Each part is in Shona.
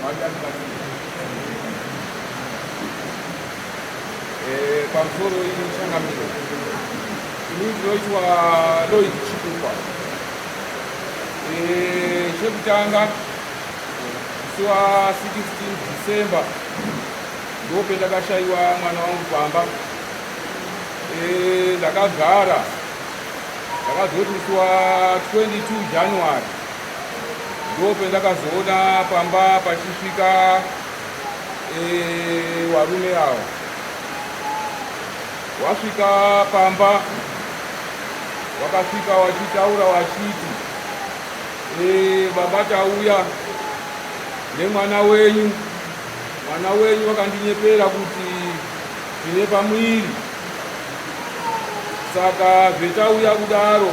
Mwari atibatsire. Eh, pamusoro ichangamiro ini ndinoitwa Lloyd Chikukwa. Eh, chekutanga musi wa 16 December ndopendakashaiwa mwana wangu pamba. Eh, ndakagara ndakazoti musi wa 22 January ndopendakazoona pamba pachisvika e, warume awa wasvika pamba wakasvika wachitaura wachiti e, baba tauya nemwana wenyu mwana wenyu wakandinyepera kuti tine pamwiri saka zvetauya kudaro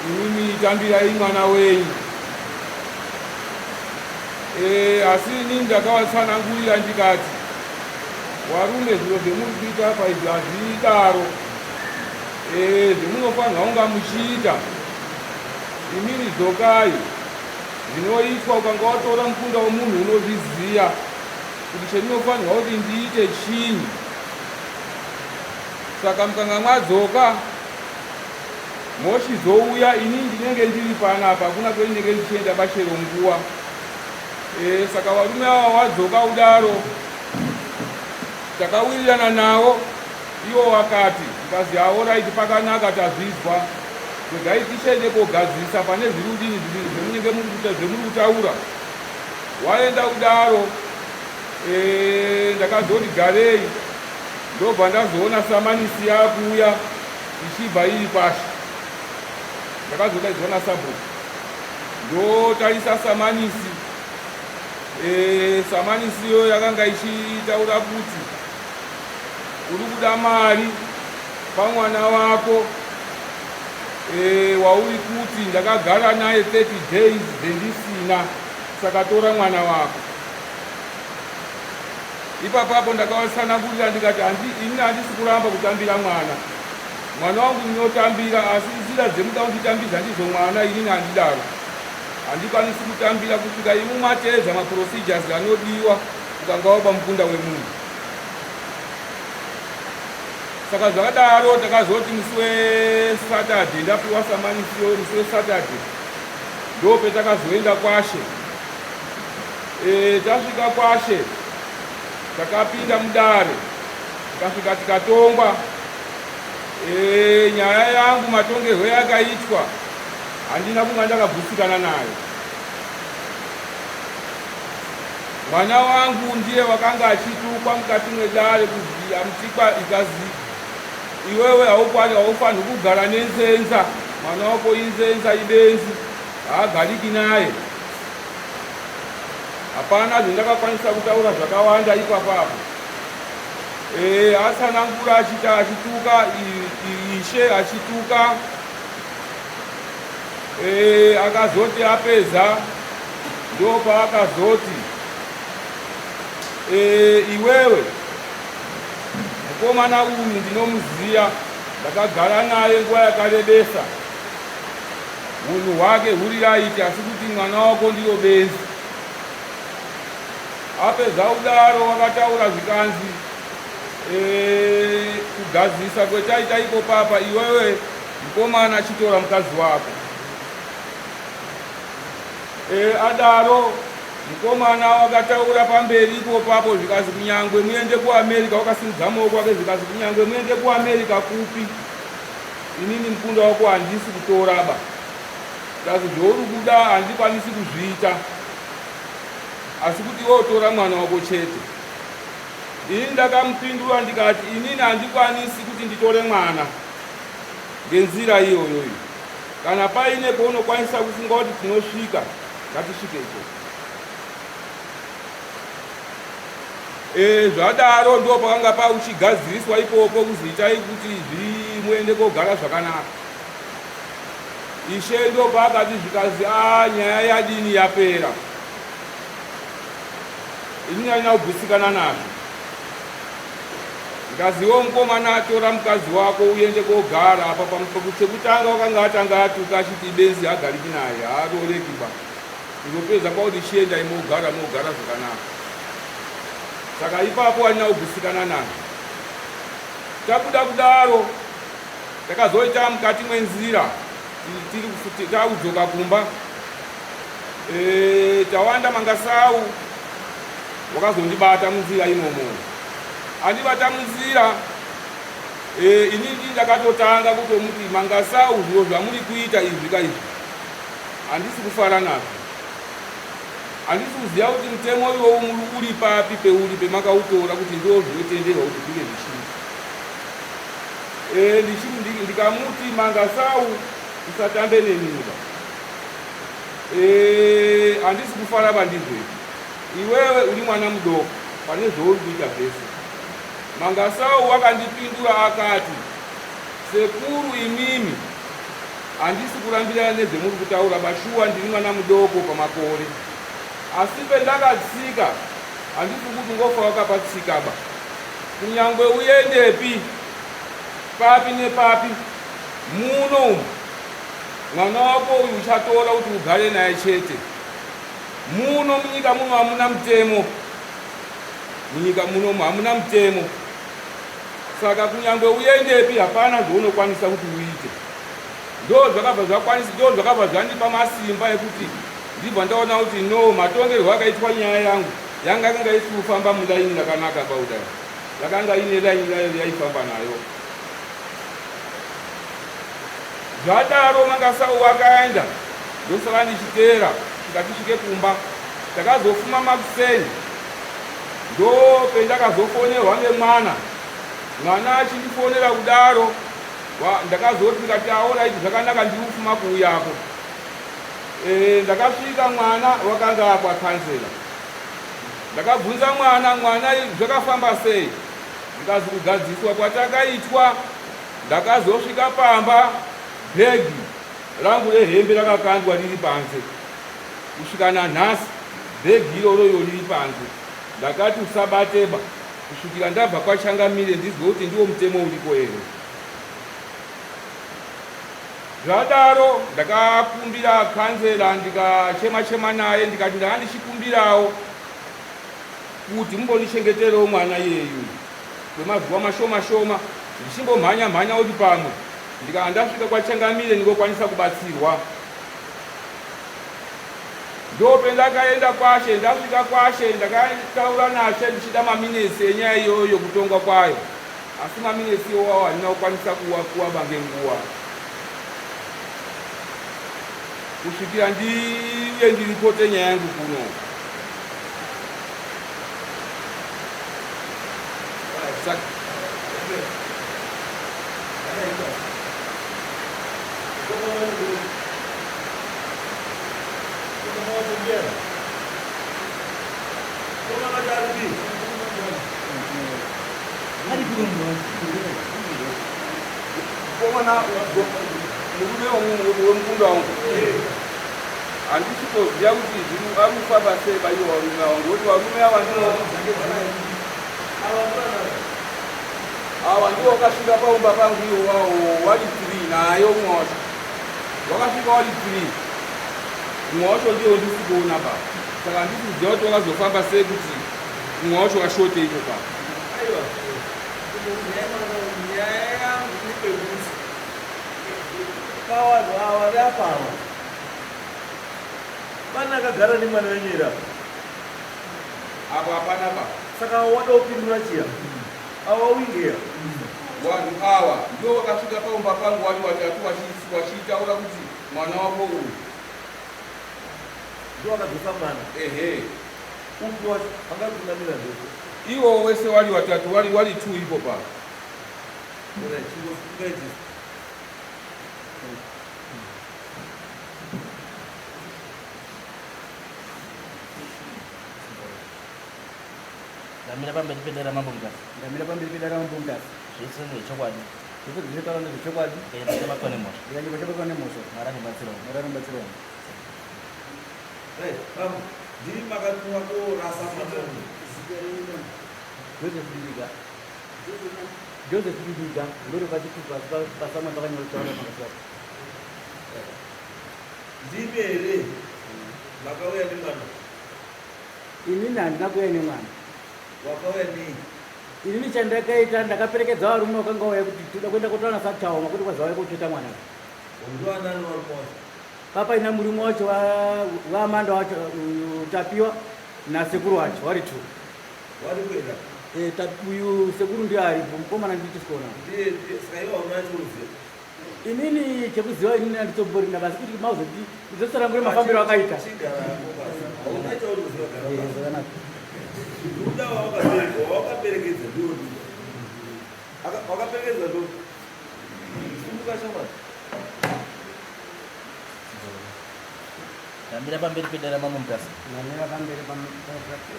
imimi tambirai mwana wenyu e, asi ini ndakavatsanangurira ndikati warume zviro zvemuri kuita apa izvi hazvidaro e, zvemunofanirwa kunga muchiita imini dzokai zvinoitwa ukanga watora mukunda wemunhu unozviziva kuti chendinofanirwa kuti ndiite chinyi saka mukanga mwadzoka mochizouya ini ndinenge ndiri panapa hakuna kwendinenge ndichienda bachero nguva e, saka varume ava wadzoka kudaro takawirirana nawo iwo wakati ndikazi aoraiti pakanaka tazvizwa regai tichiende kogadzirisa pane zviri kudini zvemunenge zvemuri kutaura Waenda kudaro eh, ndakazoti garei ndobva ndazoona samanisi yakuuya ichibva iri kwashe ndakazodaidzwa nasabhuku ndotarisa samanisi e, samanisi iyo yakanga ichitaura kuti uri kuda mari pamwana wako e, wauri kuti ndakagara naye 30 days zvendisina saka tora mwana wako ipapapo ndakavatsanangurira ndikati ini handisi kuramba kutambira mwana mwana wangu ndinotambira asi nzira dzemuda kunditambidza ndidzo mwana inini handidaro handikwanisi kutambira kusvika imu mateedza maprocedures anodiwa ukanga waba mukunda wemunhu saka zvakadaro takazoti musi wesaturday ndapiwa samanisiyo musi wesaturday ndopetakazoenda kwashe e, tasvika kwashe takapinda mudare tikasvika tikatongwa e, nyaya yangu matongerwo yakaitwa handina kunga ndakagutsikana nayo mwana wangu ndiye wakanga achitukwa mukati mwedare kuzi amutikwa ikazi iwewe haukwani haufanirwi kugara nenzenza mwana wako inzenza ibenzi haagariki naye hapana zvendakakwanisa kutaura zvakawanda ipapapo e, atsanangura achita achituka ishe achituka e, akazoti apedza ndopaakazoti e, iwewe mukomana uyu ndinomuziya ndakagara naye nguva yakarebesa hunhu hwake huri raiti asi kuti mwana wako ndiyo benzi apedza kudaro wakataura zvikanzi e, kugadzirisa kwetaita ipo papa iwewe mukomana achitora mukadzi wako e, adaro Mukomana wakataura pamberi ipo papo zvikazi kunyangwe muende kuAmerica wakasimudza maoko ake zvikazi kunyangwe muende kuAmerica kupi inini mukunda wako handisi kutora ba zvikazi zvauri kuda handikwanisi kuzviita asi kuti iwe utora mwana wako chete ini ndakamupindura ndikati inini handikwanisi kuti nditore mwana ngenzira iyoyoyo kana paine paunokwanisa kufunga kuti tinosvika ngatisvike ikoko e, zvadaro ndo pakanga pauchigadziriswa ikoko kuzi itai kuti zvimuende kogara zvakanaka ishe ndo paakati zvikazi a nyaya yadini yapera ini nyanya kugutsikana nazvo Ndikaziwo mukomana tora mukadzi wako uende kogara apa chekutanga wakanga atanga atuka achiti ibenzi hagariki naye haaroreki ba. Kuzopedza kwakuti chiendai mogara mogara zvakanaka. Saka ipapo handina kugutsikana nazvo. Tabuda kudaro takazoita mukati mwenzira tiri takudzoka kumba e, Tawanda Mangasau wakazondibata munzira imomo andibata munzira e, inini ndakatotanga kutomuti Mangasau zviro zvamuri kuita izvi ka izvi handisi kufara nazvo handisi kuziva kuti mutemo iwowu muri uri papi peuri pemakautora kuti ndo zvinotenderwa kuti zvinge zvichiita e, ndikamuti Mangasau usatambe neniba e, handisi kufara bandizvo iwewe uri mwana mudoko pane zvauri kuita zvese Mangasau wakandipindura akati sekuru imimi handisi kurambirana nezvemuri kutaura bashuwa ndiri mwana mudoko pamakore asi pendakatsika handisi kuti ngofa wakapatsika ba kunyangwe uendepi papi nepapi muno umu mwana wako uyu uchatora kuti ugare naye chete muno munyika muno hamuna mutemo munyika munomu hamuna mutemo saka kunyangwe uendepi hapana zvaunokwanisa kuti uite ndo zvakabva zvakwanisa ndo zvakabva zvandipa masimba ekuti ndibva ndaona kuti no matongerwo akaitwa nyaya yangu yanga yakanga isi kufamba mulaini rakanaka paudai yakanga ine laini rayo yaifamba nayo zvadaro Mangasau wakaenda ndosara ndichiteera kusvika tisvike kumba takazofuma makuseni ndopendakazofonerwa nemwana mwana achindifonera kudaro ndakazoti ndikati aoraiti zvakanaka ndiri kufuma kuuyako e, ndakasvika mwana wakanga akwa kansela ndakabvunza mwana mwana zvakafamba sei ndikazi kugadziswa kwatakaitwa ndakazosvika pamba bhegi rangu rehembe rakakandwa riri panze kusvika nanhasi bhegi iroro iro riri panze ndakati usabateba kusvikira ndabva kwachangamire ndizwe kuti ndiwo mutemo uriko here zvadaro ndakakumbira kansela ndikachema chema naye ndikati ndanga ndichikumbirawo kuti mumbondichengeterewo mwana iyeyu kwemazuva mashoma shoma ndichimbomhanya mhanya kuti pamwe ndikanga ndasvika kwachangamire ndingokwanisa kubatsirwa ndopendakaenda kwashe ndasvika kwashe ndakataura nashe ndichida maminutes enyaya iyoyo kutongwa kwayo asi maminutes iwawo handina kukwanisa kuwaba ngenguva kusvikira ndiuye ndiripote nyaya yangu kuno Saka komana murume wemukunda wangu handisi kuziva kuti zviri ari kufamba sei baiwo varume ava ngokuti varume ava ndivo ava ndivo vakasvika paumba pangu iwo wawo wari three naye umwe wacho wakasvika wari three umwe wacho ndiwo ndisi kuona pa saka handisi kuziva kuti wakazofamba sei kuti umwe wacho washote ipo pa Aiwa, nyaya yangu ndepekuti pavanhu ava vari apa ava pane akagara nemwana wenyera apa hapana pa saka wada kupindura chiya awa wingeya vanhu ava ndivo vakasvika paumba pangu vari vatatu vachitaura kuti mwana wako uyu ndo akadzosa mwana ehe upi wacho angatungamira ndeko ivo wese wari watatu wari wari two ipo pa chingofungaitisa Ndamira pamberi pedare ramambo Mutasa. Ndamira pamberi pedare ramambo Mutasa. Zvese ndezvechokwadi. Zvese zvinotaura ndezvechokwadi. Ndikanyepesa batwa nemhosva. Ndikanyepesa batwa nemhosva. Mwari andibatsirawo. Mwari andibatsirawo. Bambo, ndiri makatumwa korasa mwana. Joseph Didiga. Joseph Didiga ndori pachitupa pasamwe pakanyorwa taura makasiyana. Ndimi here Makauya nemwana? Inini handina kuuya nemwana. Wakauya nei? Inini chandakaita ndakaperekedza varume vakanga vauya kuti toda kuenda kotaura naSataoma kuti kwazauya kocheta mwana. Ndiwanani varume wacho? Papaina murume wacho vaAmanda wacho uyu Tapiwa nasekuru wacho vari two. Wari kuenda? Eh, uyu sekuru ndiye aripo, mukomana ndichisikona. Ndiye saka iwe hauna chaunoziva? Inini chekuziva inini anditomborina basi kuti mauzoti ndizotsanangure mafambiro akaita. Chigara hako basi. Hauna chaunoziva gara Eh, basi. zvakanaka. Kuda wakaperekedza, wakaperekedza ndiwo ndiwo. Wakaperekedza ndo. Simuka shamwari. Ndamira pamberi pedare ramambo Mutasa. Ndamira pamberi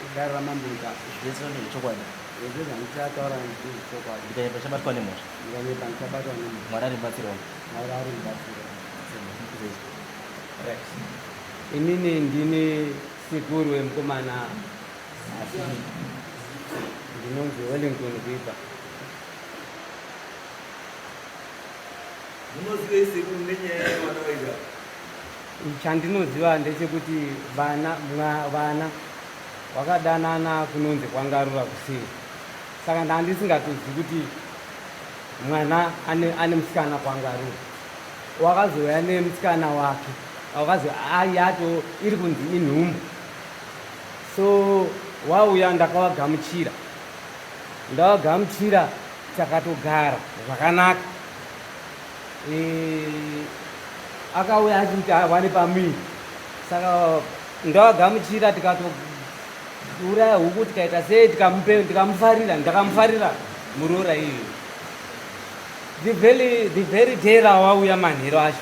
pedare ramambo Mutasa. Zvese ndezvechokwadi. Zvese zvandichataura ndezvechokwadi. Ndikanyepa ndichabatwa nemhosva. Ndikanyepa ndichabatwa nemhosva. Mwari ari mubatsiri wangu. Mwari ari mubatsiri wangu. Right. Inini ndini sekuru wemukomana asi ndinonzi Wellington Kuipa. Munozivei sekuru nenyaya yevana vaida? Chandinoziva ndechekuti vana vana wakadanana kunonzi kwangarura kuseri. Saka ndandisingatozivi kuti mwana ane, ane musikana kwangarura. Wakazouya nemusikana wake wakazo yato iri kunzi inhumbu. So wauya ndakawagamuchira. Ndawagamuchira takatogara zvakanaka. E, akauya achiti awane pamuviri saka ndawagamuchira tikatouraya huku tikaita sei tikamupe ndikamufarira ndakamufarira muroora iyoyo the very day rawauya manhero acho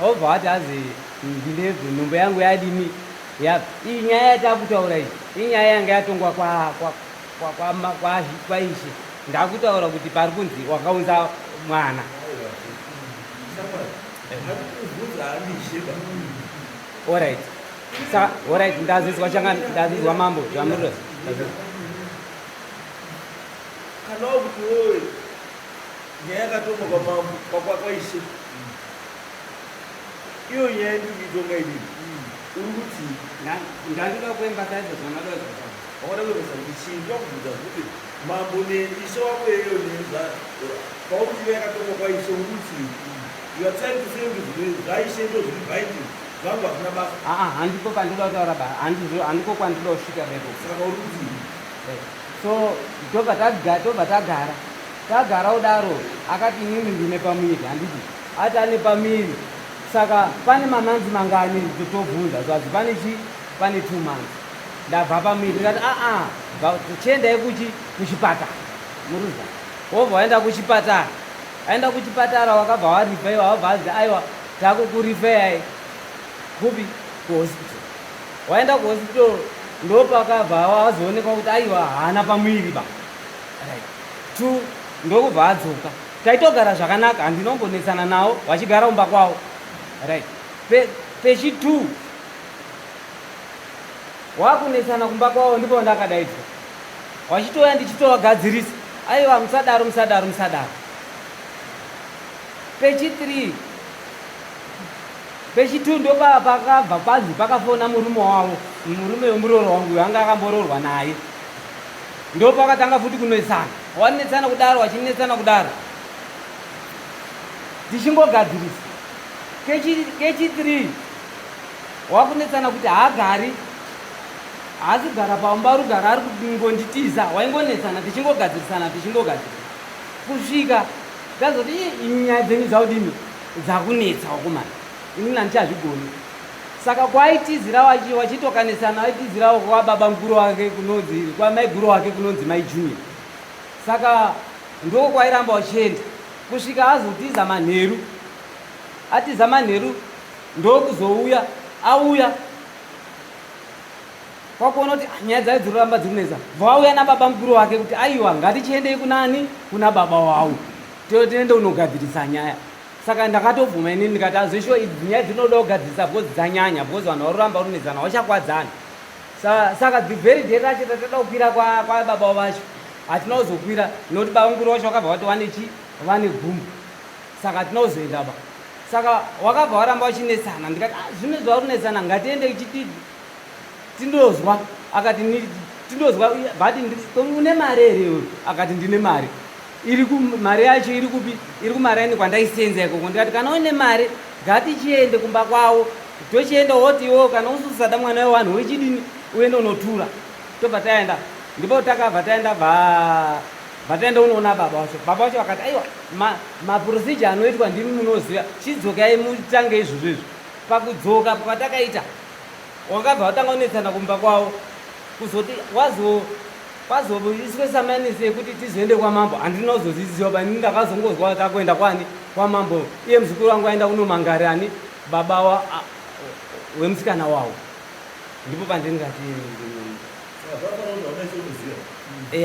obva wati azi ndine nhumbu yangu yadini ya iyi nyaya yatakutaura iyi inyaya yanga yatongwa kwaishe ndakutaura kuti pari kunzi wakaunza mwana. Alright. Saka alright ndazizwa changa ndazizwa mambo zvamuri. Kana wakuti wowe nyaya yakatongwa kwamambo kwaishe iyo nyaya ndiri kuitonga inini uri kuti Ndandoda kuemphasize zvamada kuzwa. Wakada kuemphasize kuti chii? Ndakubvunza kuti mambo neishe wako iyeyo pauri kuti yakatongwa kwaishe uri kuti you are trying to say kuti zvaishe ndo zviri binding zvangu hazvina basa. Aa handiko pandinoda kutaura ba handiko kwandinoda kusvika beko. Saka uri kuti So tobva tobva tagara tagara kudaro akati inini ndine pamuviri handiti ati ane pamuviri saka pane mamanzi mangani totobvunza zvazi pane chi pane 2 months ndabva pamuviri ndikati aa chiendai kuchi kuchipatara muruza wobva waenda kuchipatara aenda kuchipatara wakabva warifaiwa wabva azi aiwa takukurifeyai kupi kuhospital waenda kuhospital ndopakabva wazoonekwa kuti aiwa haana pamuviri ba right two ndokubva adzoka taitogara zvakanaka handinombonetsana nawo vachigara kumba kwavo right pechi two wakunetsana kumba kwavo ndipo ndakadaidzwa wachitouya ndichitovagadzirisa aiwa musadaro musadaro musadaro pechi 3 pechi 2 ndopakabva panzi pakafona murume wavo murume wemuroro wangu uyo anga akambororwa naye ndopakatanga futi kunetsana wanetsana kudaro wachinetsana kudaro tichingogadzirisa kechi 3 wakunetsana kuti haagari haasi kugara paumba rugara ari kungonditiza waingonetsana tichingogadzirisana tichingogadzirisa kusvika tazoti nyaya dzenyu dzaudini dzakunetsa wakomana inini handichazvigoni saka kwaitizira wachitokanesana waitizirawo kwababa mukuru wake kunonzi kwamaiguru wake kunonzi mai Junior saka ndoko kwairamba wachienda kusvika azotiza manheru atiza manheru ndokuzouya auya kwakuona kuti nyaya dzayo dziroramba dziri kunetsa vauya nababa mukuru wake kuti aiwa ngatichiendei kunani kuna baba wavo tiende unogadzirisa nyaya saka ndakatobvuma inini ndikati azvishuwa idzi nyaya dzinoda kugadzirisa because dzanyanya because vanhu varoramba runetsana vachakwadzana saka the very day racho tatada kukwira kwababa vacho hatina kuzokwira nokuti baba mukuru vacho vakabva vati vane chi vane gumbu saka hatina kuzoenda ba saka wakabva waramba vachinetsana ndikati ah, zvino zvauri kunetsana ngatiende chiti Tindozwa akati tindozwa but une mari here iwe? Akati ndine mari. Iri ku mari yacho iri kupi? Iri kumaraini kwandaisenza ikoko. Ndikati kana une mari ngatichiende kumba kwavo. Tochienda woti iwo kana ususada mwana wevanhu wechidini uende unotura. Tobva taenda. Ndipo takabva taenda bva bva taenda unoona baba vacho. Baba vacho vakati aiwa maprocedure anoitwa ndimi munoziva. Chidzokai mutange izvozvo izvo. Pakudzoka kwatakaita wakabva watanga kunetsana kumba kwavo kuzoti wazo kwazoiswe samanisi yekuti tizoende kwamambo. Handina kuzozviziva ba ini ndakazongozwa takuenda kwani kwamambo. Iye muzukuru wangu aenda kunomangari ani baba wemusikana wavo. Ndipo pandingati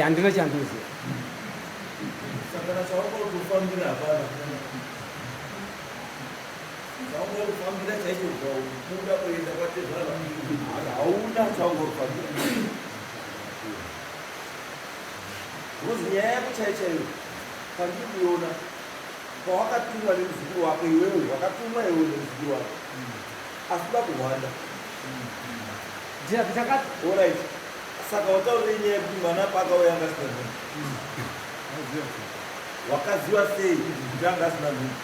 handina chandinoziva. Saka kana chaunga kutofambira hapana. Chaunga kufambira chaicho kubuda kuenda kwatezvara hauna chaunga kufambira. Because nyaya yako chaiyo chaiyo pandiri kuiona pawakatumwa nemuzukuru wako iwewe wakatumwa iwewe nemuzukuru wako asi uda kuhwanda. Alright. Saka wataurire nyaya yekuti mwana paakauya anga asina nhumbu. Wakaziva sei kuti anga asina nhumbu?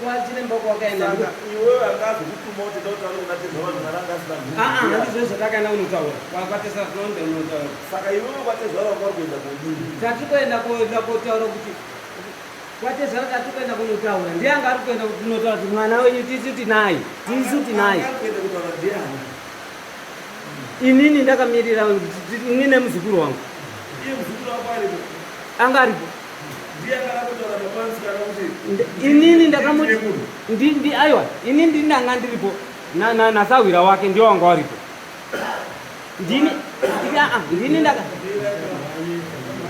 Kwachiremba kwakaenda. Saka iwewe anga azokutuma kuti enda utaure kuna tezvara kuti mwana anga asina nhumbu. Handizvo zvatakaenda kunotaura kwatesa tinoenda kunotaura. Saka iwewe kwatezvara wanga uri kuenda kodini? Tatikuenda kuenda kotaura kuti kwatezvara tatikuenda kunotaura ndiye anga ari kuenda kunotaura kuti mwana wenyu tisu tinaye, tisu tinaye. Anga ari kuenda kutaura ndiani? Inini ndakamirira ini nemuzukuru wangu. Iye muzukuru wako aripo? Anga aripo. Ndiye anga kutaura papansikana kuti Inini ndakamuti ndine munhu. Aiwa, ini ndini ndanga ndiripo nasahwira wake ndiwo wanga waripo. Ndini ndini ndaka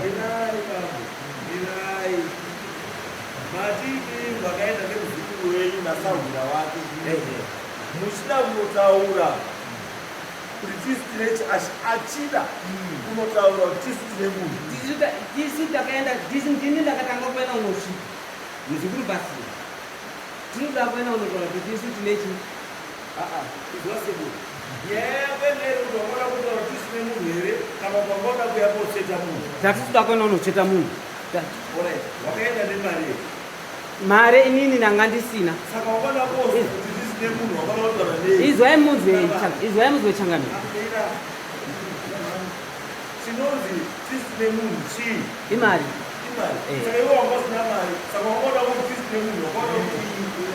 Mirai bambo, mirai. Matini makaenda nemuzukuru wenyu nasahwira wake muchida kunotaura kuti tisu tine achida kunotaura kuti tisu tine munhu. Tisu takaenda tisu ndini ndakatanga kuenda kunosvika muzukuru pasina. Tinoda kuenda kunotaura kuti tisu tine chi Izwa sekuru, nyaya yako ndeye kuti wangada kutaura kuti tisu tine munhu here kana kuti wangada kuuya kotsveta munhu? Tatitoda kuenda kunotsveta munhu. Alright, wakaenda nemari here? Mari inini ndanga ndisina. Saka wangada kozi kuti tisu tine munhu wangada kutaura nei? Izwai munzwe, izwai munzwe changamire. Mira. Chinonzi tisu tine munhu chii? Imari. Imari. Eh. Saka iwe wanga usina mari, saka wangada kuti tisu tine munhu wangada kuti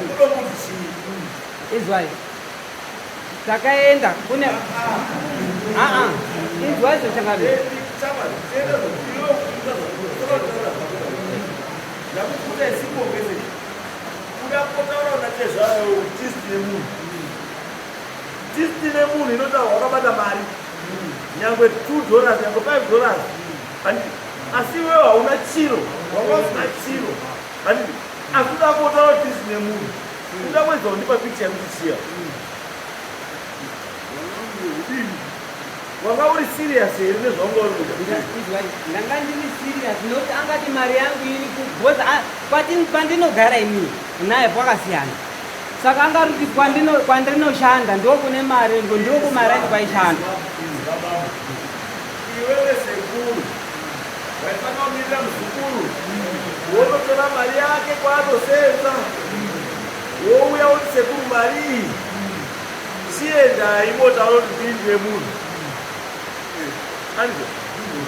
wangada kuti chii? Izwai, takaenda kune aa izwai zvochangamire. Ndakukuta simple message. Kuda kotaura natezvaro tisu tine munhu. Tisu tine munhu inotaura wakabata mari. Nyangwe $2, nyangwe $5. Handiti? Asi iwewe hauna chiro, wanga usina chiro. Handiti? Asi uda kotaura tisu tine munhu. Uda kuedza kundipa picture yekuti chiya. Wanga uri serious here nezvaunga uri kuita? Izwai, ndanga ndiri serious nokuti angati mari yangu iri because pandinogara inini naye kwakasiyana. Saka anga ari kuti kwandinoshanda ndo kune mari, ndo kumaraini kwaishanda. Iwewe sekuru waifanira kumirira muzukuru wonotora mari yake kwaanosenza wouya woti sekuru mari iyi chiendai motaura kuti ndini munhu. Andizvo?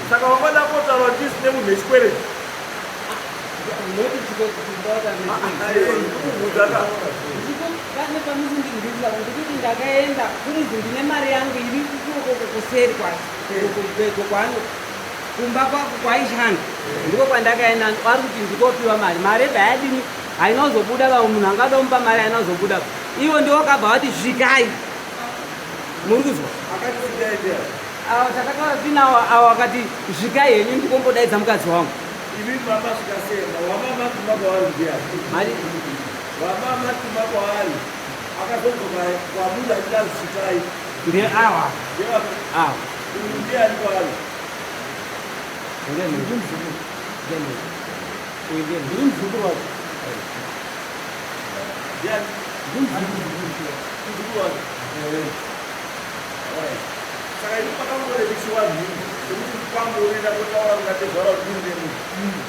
Saka wangada kotaura kuti tisu nemunhu nechikwereti. Noti chiko Ndikubvunza ka. Pane pamusindinzwisisa ndikuti ndakaenda kumuzi ndine mari yangu iri ukoko kuseri kwacho kwano kumba kwaishanda ndiko kwandakaenda. Ari kuti ndikopiwa mari, mari ebva yadini haina kuzobuda ba munhu angada kumupa mari haina kuzobuda. Ivo ndiwo wakabva vati svikai, muri kuzwa? Akati svikai ndiani? Avo takataura tinawo avo akati svikai henyu ndikombodaidza mukadzi wangu. Imi mamasvika sei? Wamamatuma kwavari ndiani? Mari. Wamamatuma kwaari akazodzoka kwamuri achida svikai? Ndiye awa. Ndevapi? Awa. Uyu ndiani kwaari? Ndiye muzukuru. Ndiye muzukuru. Uyu ndiye Ndiri muzukuru wacho. Ndiani? Ndiri muzukuru. Muzukuru wake. Saka ini pakamborebichiwa mhini sekuti mukwambo unoenda kotaura kungatezvara kuti ndine munhu.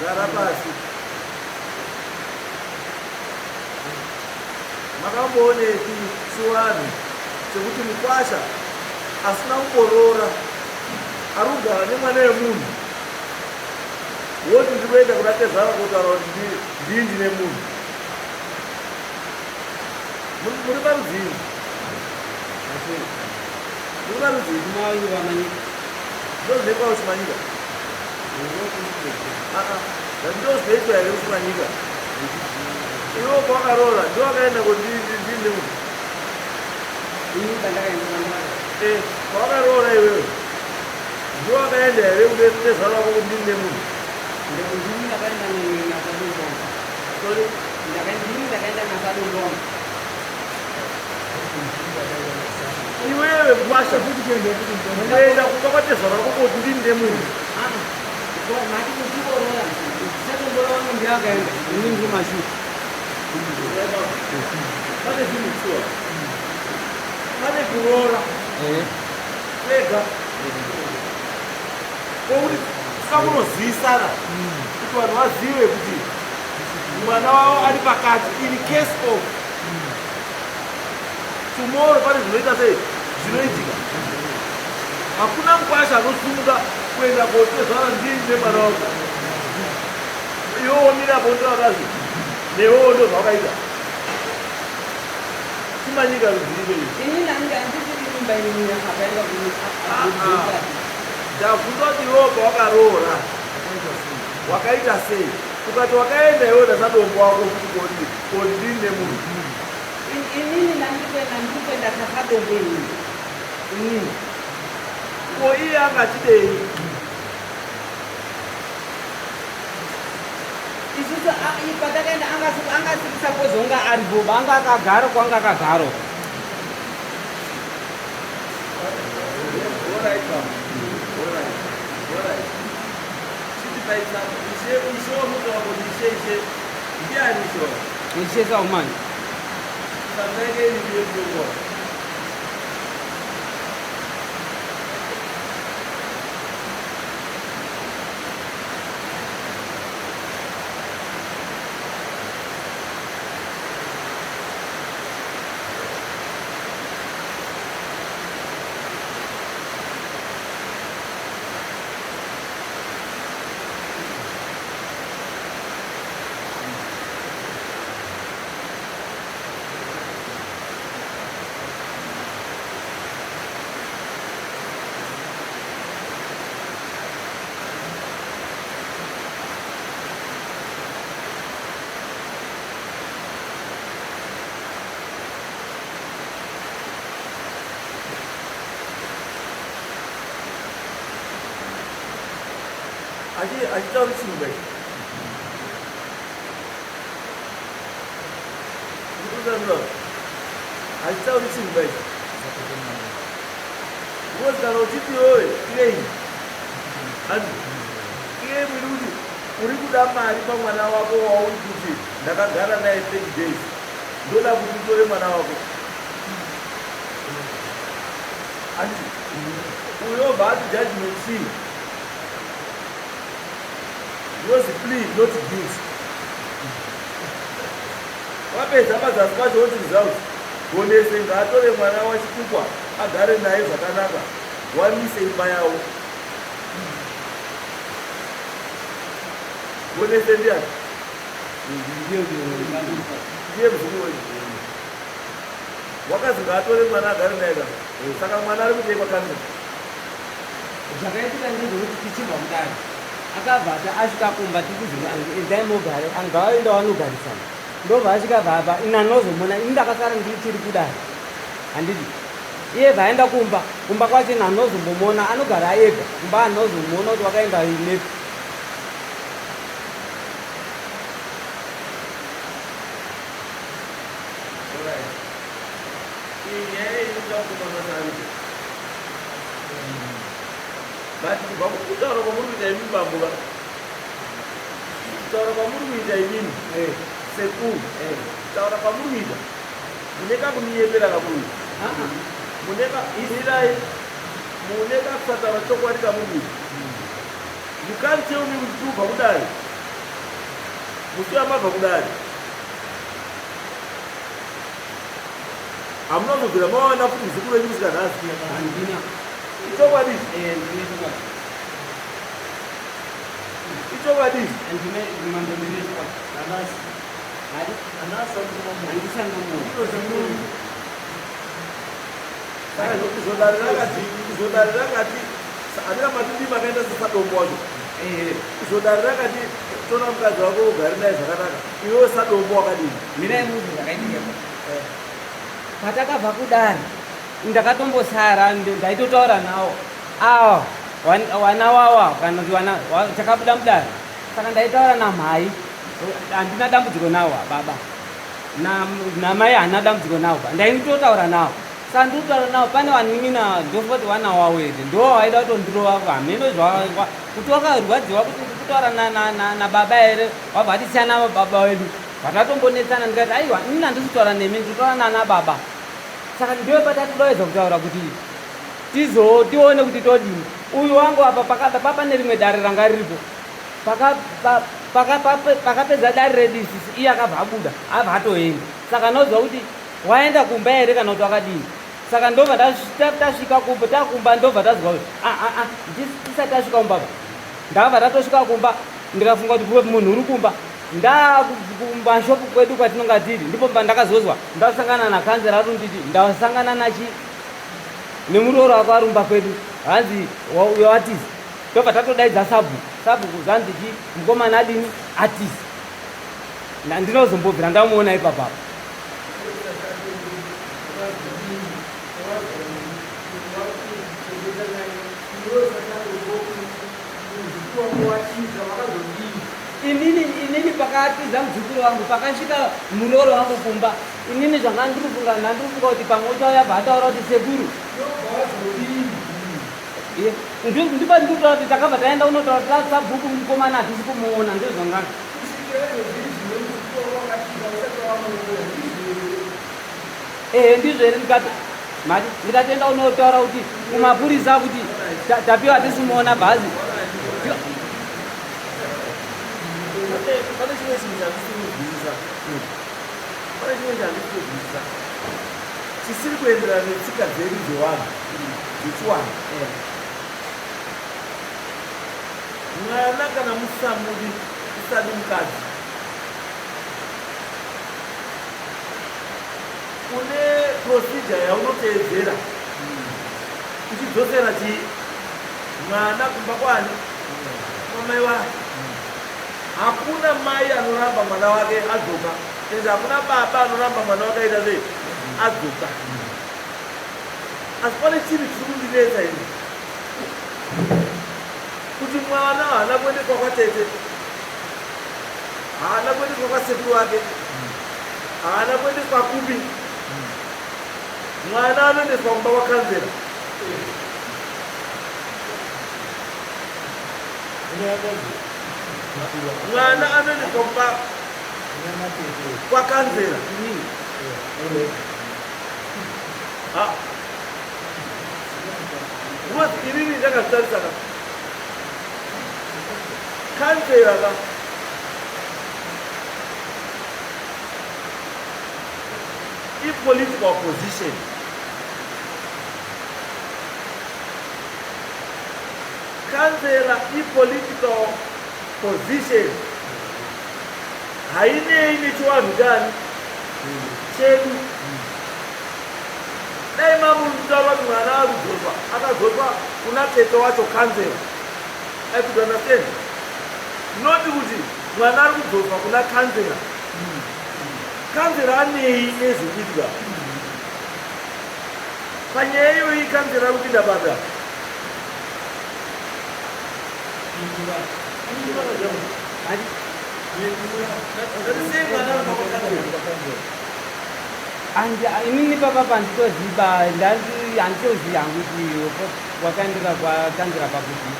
Gara pasi. Makamboonepi chivanhu chekuti mukwasha asina kumboroora ari kugara nemwana wemunhu woti ndiri kuenda kuna tezvara kotaura kuti ndii ndine munhu? Muri parudzii? Muri parudzii? Ndozvinoitwa kuchimanyika. Ndozvinoitwa here kuchimanyika? Iwe kwakaroora ndowakaenda kuti ndine munhu. Eh, kwakaroora iwewe ndowakaenda here kuti tezvara wako kuti ndine munhu? Ndini ndakaenda nasadongo. Sorry? Ndini ndakaenda nasadongo. Iwewe kwasha kuenda kumba kwatezvara wako kuti ndine munhu. Mati kuchikoroora sadombo wangu ndiakaenda, ini ndiri mashure. Pane zvinhu shuwa, pane kuroora kwega kwokuti samunozivisana kuti vanhu vazive kuti mwana wavo ari pakati in case of tomorrow pane zvinoita sei zvinoitika. Hakuna mukwasha anosumuka kuenda kotezvara ndini nemwana wako, iwe womirapo ndovakazi newewo ndo zvawakaita chimanyika ruzive. Ini handisiri mimba inini akaenda. Ndabvunza kuti iwewo pawakaroora wakaita sei? Ukati wakaenda iwewo nasadombo wako futi kodi kodi ndini nemunhu. Inini ndandikuenda, ndikuenda tasadombo inini inini. Ko iye angatidei? Isusu patakaenda angasiri suppose unga aripo, anga akagara kwanga akagara. Alright, baba. Alright. Alright. Chitipa example. Ishe, ishe wamuka kuti ishe, ishe. Ndiani ishe wako? Ishe Saumani. Tsamba yake iri ndiyo mutongo. Achitauri chirungu ichi. Ndikutandura. Achitauri chirungu ichi. Because kana uchiti iwewe claim. Handi. Claim iri kuti uri kuda mari pamwana wako wauri kuti ndakagara naye 30 days. Ndoda kuti utore mwana wako. Handi. Uyo obva ati judgment fee. Yozi plea not guilty. Wapedza pazasi pacho woti result. Gonese ngaatore mwana waChikukwa agare naye zvakanaka. Wamise imba yavo. Gonese ndiani? Ndiye mzukuru wenyu. Wakazi ngaatore mwana agare naye ka. Saka mwana ari kutekwa kanisa. Zvakaitika ndezvekuti tichibva mudare akabva ati asvika kumba tikuzi endai mogare, angavaenda vanogarisana. Ndobva asvika bva ini anozomona ini ndakasara ndichiri kudare, handiti? Iye bvaenda kumba, kumba kwacho ini anozombomona anogara ega kumba, anozomuona kuti wakaenda nepi. Alright. Iyi nyaya iyi inoda kukomana saariko. But kubva kutaura kwamuri kuita imi bambo ka. Kutaura kwamuri kuita imimi sekuru. Kutaura kwamuri kuita. Mune kakunyepera kamuri. Mune ka isirai. Mune kakusataura chokwadi kamuri. You can't tell me kuti tubva kudare. Musi wamabva kudare. Hamuna kuzobvira mawana futi muzukuru wenyu kusvika nhasi. Handina. Ichokwadi ichi. Eh, ndine chokwadi. Ichokwadi ichi. Handine mambo ndine chokwadi. Nanasi. Hari Nanasi akuti handisangamuoni. Saka izodare rakati, izodare rakati, handina matindi makaenda sesadombo wacho. Eh, Izodare rakati tora mukadzi wako ugare naye zvakanaka. Iwewe sadombo wakadini? mirai muzwe zvakaitika. Patakabva kudare ndakatombosara ndaitotaura nawo awa wana wawa kana kuti wana takabuda mudare saka ndaitaura namhai handina dambudziko nawo baba namai handina dambudziko nawo ba ndaitotaura nawo saka ndikutaura nawo pane vanin'ina ndofunga kuti wana wawo here ndo waida kutondirova hameno zva kuti wakarwadziwa kuti ndikutaura nababa here wabva atisiyana baba wedu vatatombonetsana ndikati aiwa inini handisi kutaura nemi ndikutaura nana baba saka ndiwe patatidoedza kutaura kuti tizo tione kuti todini uyu wangu apa papa nerimwe dare ranga riripo pakapedza dare redu isisi iye akabva abuda abva atoenda saka noziva kuti waenda kumba here kana kuti wakadini saka ndobva tasvika kumba takumba ndobva tazwa kuti "Ah, ah, ah, tisati tasvika kumba pa ndabva tatosvika kumba ndikafunga kuti munhu uri kumba ndakumashopu kwedu kwatinonga tiri ndipo pandakazozwa ndasangana nakanzera arunditi ndasangana nachi nemurooro wako arumba kwedu hanzi uyo atiza tobva tatodaidza sabhuku sabhuku zvanzi chi mukomana adini atiza ndinozombobvira ndamuona ipapapa Inini pakatiza muzukuru wangu pakasvika murooro wangu kumba inini zvanga ndiri kufunga ndandiri kufunga kuti pamwe uchauya bva ataura kuti sekuru ndipo ndikutaura kuti takabva taenda kunotaura kuti sabhuku mukomana hatisi kumuona ndizvanga ehe ndizvo here ndikati mati ndikatoenda kunotaura kuti kumapurisa kuti tapiwa hatisi kumuona bhazi Pane chimwe chinhu chandisiri kunzwisisa. Pane chimwe chandisiri kunzwisisa. Chisiri kuenderana netsika dzedu dzevanhu dzechiwanhu. Mwana kana musamudi usadi mukadzi. Une procedure yaunoteedzera uchidzosera chii mwana kumba kwani kwamai wake. Hakuna mai anoramba mwana wake adzoka, ende hakuna baba anoramba mwana wake aita sei adzoka. Asi pane chinhu chiri kundinetsa ini kuti mwana haana kuendeswa kwatete, haana kuendeswa kwasekuru wake, haana kuendeswa kupi. Mwana anoendeswa kumba kwakanzera. Mwana anoendeswa kumba kwakanzera. Ah. Because inini ndakazvitarisa ka. Kanzera ka. I-political position. Kanzera i-political position. Hainei nechiwanhu chani chedu. Dai mamutaura kuti mwana akudzoswa akadzoswa kuna tete wacho kanzera. I could understand. Not kuti mwana ari kudzoswa kuna kanzera. Kanzera anei nezvekuitika? Panyaya iyoyi kanzera ari kupinda papi apa? Sei mwana ari kwa kanzera? Andi inini papa panditoziva handitozivi hangu kuti wakaendera kwakanzera pakuti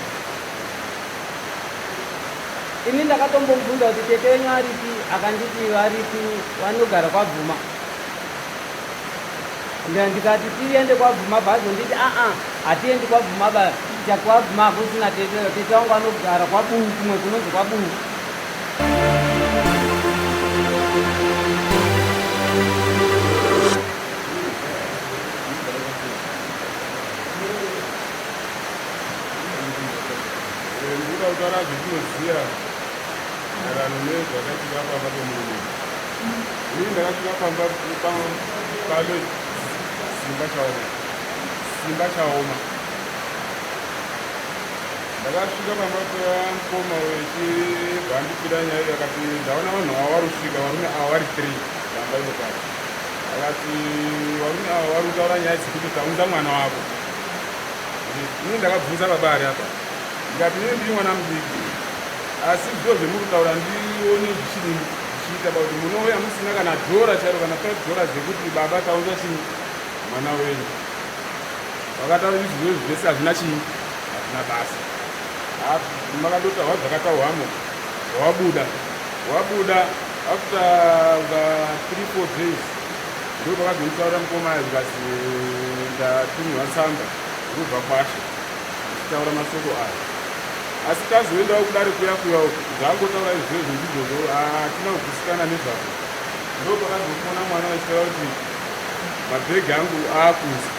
ini ndakatombomubvunza kuti tete wenyu aripi akanditi varipi vanogara kwabvuma. Ndikati tiende kwaBvuma bhazo nditi aa hatiendi kwaBvuma ba chakwabvuma hakusina tete tete wangu anogara kwaBuhu kumwe kunonzi kwaBuhu. Ndinoda kutaura zvendinoziva maererano nezvakaitika pamba pemurume. Ini ndakasvika pamba palo Simba Chaoma. Simba Chaoma. Ndakasvika pamba pamukoma wechibva andipira nyaya iyo akati ndaona vanhu ava vari kusvika varume ava vari three pamba ipo pavo. Akati varume ava vari kutaura nyaya dzekuti taunza mwana wako. Ini ndakabvunza baba ari apa ndikati ini ndiri mwana mudiki asi zviro zvemuri kutaura ndione zvichidini zvichiita pakuti munouya musina kana dhora chairo kana 5 dhora dzekuti baba taunza chii mwana wenyu vakataura izvi zviro zvese hazvina chii hazvina basa makandotaurwa zvakataurwamo wabuda wabuda after 3 4 days Ndipo pakazonditaurira mukoma zvikanzi ndatumirwa tsamba ndobva kwashe ndichitaura masoko aya asi tazoendawo kudare kuya kuya uku zvaangotaura izvozvo ndizvozvo hatina kugutsikana nezvazvo ndo pakazofona mwana vachitaura kuti mabhegi angu aakunzi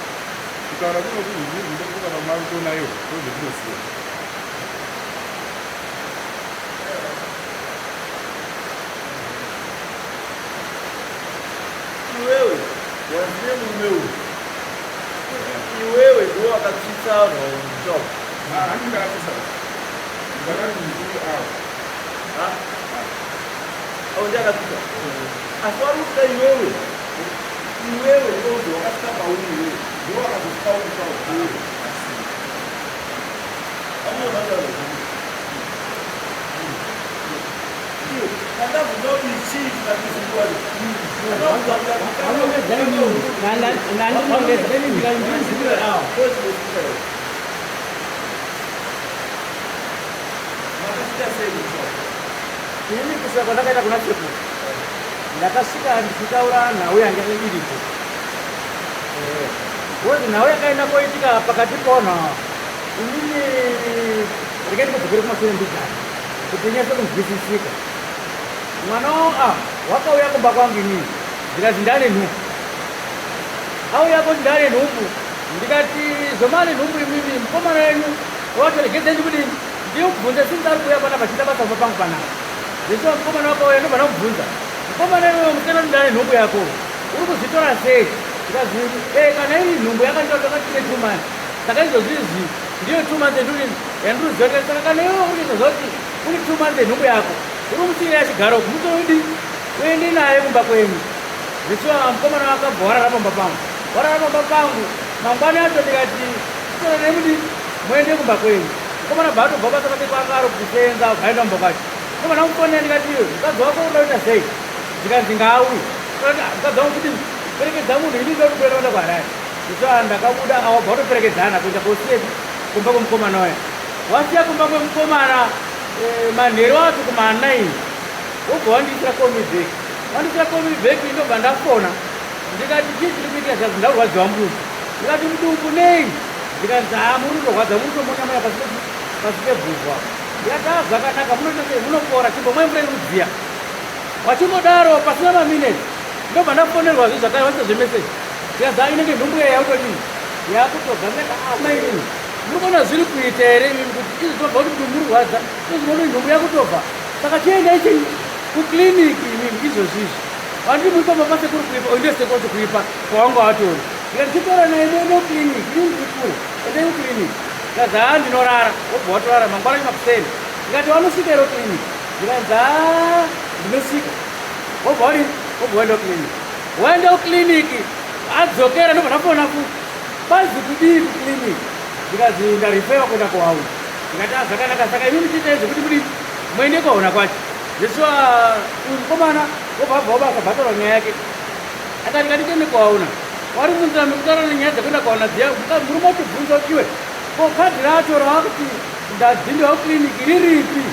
kutaura kuno kuzvizvizvi ndokuka pamari kuona iwo ndozvetinoziva. Iwewe wanzine murume uyu iwewe ndiwo wakatsvitsa vanhu vamumusha umu. Handi ndakatsvitsa ndakati mukuru avo. Avo ndiye akatsvitsa asi vari kuda iwewe iwewe ndiwo wakasvika pauri iwewe ndiwo wakazosvika umusha umu. Ini kusvika kwandakaita kuna sekuru ndakasvika ndichitaura nhau yanga iripo because nhau yakaenda koitika pakati pona inini regai ndikodzokere kumashure mbijana kuti inyatse kunzwisisika mwana a wakauya kumba kwangu inini ndikati ndane nhumbu auya kuti ndane nhumbu ndikati zvomane nhumbu imimi mukomana wenyu wacho regedze ndikudini ndimubvunze since ari kuuya pana pachiita basa kumba pangu panapa zveshuwa mukomana wakauya ndobva ndamubvunza mukomana iwewe musikana kuti ndane nhumbu yako uri kuzvitora sei ndikazi e kana iri nhumbu yakanditora takatine 2 months saka izvozvi izvi ndiyo 2 months yandiri yandiriziva kuti saka kana iwewe uri kuzoziva kuti uri 2 months yenhumbu yako uri musiyira yachigaro mutoidi uende naye kumba kwenyu. Zveshuwa mukomana wakabva warara pamba pangu, warara pamba pangu. Mangwani acho ndikati tora nemudi muende kumba kwenyu. Mukomana bva atobva basa pake kwanga ari kusenza bvaenda kumba kwacho. Mukomana mufonera ndikati iwe mukadzi wako unoda kuita sei? Zvikanzi ngaauye. Mukadzi wangu kuti perekedza munhu ini ndoda kuenda kuenda kuHarare. Zveshuwa ndakabuda awabva watoperekedzana kuenda kosiyepi kumba kwemukomana uya. Wasiya kumba kwemukomana manheru acho kuma9 wobva wandiisira call me back. Wandiisira call me back ndobva ndafona ndikati chii chiri kuitika? Zvikanzi ndakurwadziwa mudumbu. Ndikati mudumbu nei? Zvikanzi haa muri kutorwadza muri kutomonya monya pasi peguvhu. Ndikati haa zvakanaka munoita sei munopora chimbomwai mvura iri kudziya. Wachingodaro pasina maminutes ndobva ndafonerwa zve zvakare vasina zvemeseji. Zvikanzi haa inenge nhumbu iya yakutodini yakutobva. Ndikati haa mainini muri kuona zviri kuita here imimi kuti izvi zvinobva kuti mudumbu rwadza izvi zvinoona nhumbu yakutobva saka chiendai chii kukliniki imimi izvozvi izvi wandiri muri pamba pasekuru kuipa uyu ndiye sekuru kuipa kwawanga watori. Ndikati chitora naye muende kukliniki ini ndiri kure endai kukliniki. Ndikati haa ndinorara wobva watorara mangwana makuseni. Ndikati wanosvika here kukliniki? Ndikanzi haa ndinosvika. Wobva wadini wobva waenda kukliniki. Waenda kukliniki adzokera ndobva ndafona futi kwanzi kudii kukliniki? Ndikazi ndarifewa kuenda kuhauna. Ndikati haa zvakanaka saka imimi chiitai zvekuti mudini muende kuhauna kwacho. Zveshuwa uyu mukomana wobva abva wabasa bhataura nyaya yake akati ngati tiende kuhauna. Wari munzira mekutaura nenyaya dzekuenda kuhauna dziya murume uchibvunza kuti iwe ko kadhi racho raakuti ndadhindiwa kukliniki riripi?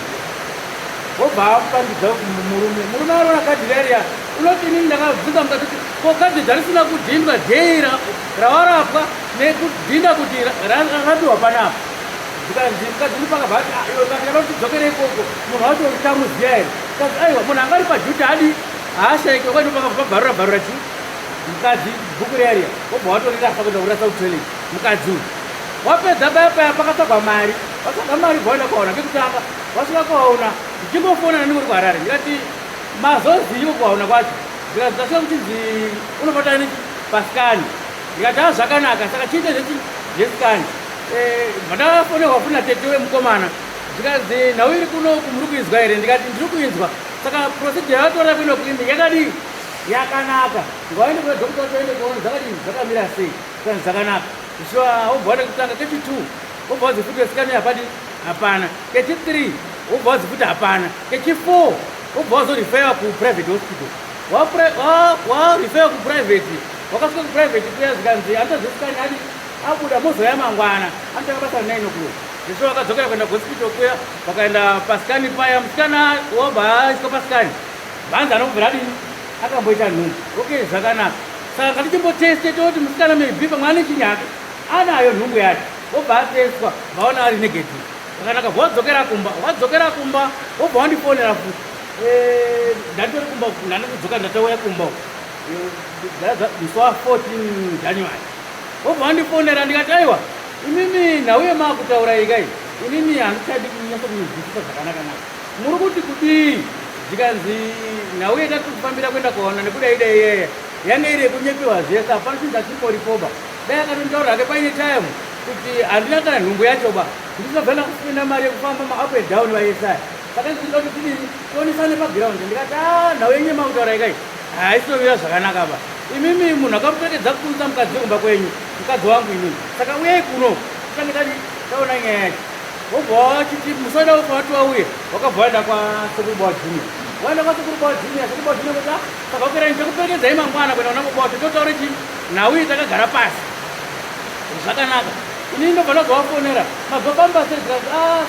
Wobva apangidza murume murume ariona kadhi riya riya. Unoti inini ndakabvunza mukadzi kuti ko kadzi dzarisina kudhindwa dhei rawarapwa nekudhinda kuti rapiwa panapa. Zvikanzi mukadzi ndipakabva ati ah, iwe kana kuti dzokere ikoko munhu wacho uchamuziva here? Zvikanzi aiwa munhu anga ari paduty adi haashaike kwai ndopakabva pabvarura bvarura chii mukadzi bhuku riya riya wobva watorirasa kuenda kurasa kutoilet mukadzi uyu wapedza paya paya pakatsvagwa mari watsvaga mari bvaenda kwaona kekutanga wasvika kwaona ndichingofona nandingori kuharare ndikati mazozivo kwaona kwacho zvikanzi tasvika kuchinzi unobata nechi pasikani ndikati a zvakanaka saka chiite zvechi zvesikani eh, bvandafonerwa futi natete wemukomana zvikanzi nhau iri kuno muri kuinzwa here ndikati ndiri kuinzwa saka procedure yatora kuno kuindi yakadii yakanaka ngawaende kuna doctor wacho aende kuona zvakadii zvakamira sei zvikanzi zvakanaka shuwa wobva waenda kutanga kechi two wobva wazi futi wesikani hapadi hapana kechi three wobva wazi futi hapana kechi four wobva wazorifewa kuprivate hospital warifewa kuprivate wakasvika kuprivate kuya zvikanzi anotazesikani adi abuda mozouya mangwana anotanga basa 9 o'clock zvisvo vakadzokera kuenda kuhospital kuya vakaenda pasikani paya musikana wobva aiswa pasikani bhanzi anobvira adini akamboita nhumbu okay zvakanaka saka ngatichimboteste toti musikana maybe pamwe ane chinyake anayo nhumbu yacho wobva atestwa vaona ari negative zvakanaka wadzokera kumba wadzokera kumba wobva wandifonera futi eh, ndanditori kumba ndandikudzoka ndatouya kumba eh, musi wa 14 January wobva wandifonera ndikati aiwa imimi nhau yemakutaura ikai inini handichadi kunyatso kuinzwisisa zvakanaka naka muri kuti kudii zvikanzi nhau yatati kufambira kuenda kuona nekuda ida iyeye yange iri yekunyepiwa zvese hapana chinhu chachirimboripoba dai akatonditaurira hake paine time kuti handina kana nhumbu yacho ba ndisabvana kuspenda mari yekufamba maup and down vaesaya saka ndinoda kuti tidini tionesane paground ndikati a ah, nhau yenyu yemakutaura ikai haisitomira zvakanaka ba imimi munhu akamuperekedza kuunza mukadzi wekumba kwenyu mukadzi wangu inini saka uyai kuno titange tadi taona nyaya yacho wobva wachiti musada ufa wati wauye wakabva waenda kwasekuru bawa junior waenda kwasekuru bawa junior sekuru bawa junior kuti ah, saka ukerai ndichakuperekedzai mangwana kuenda kuna baba wacho totaure chii nhau iyi takagara pasi zvakanaka inini ndobva ndazovafonera mazofamba sei zvikanzi ah,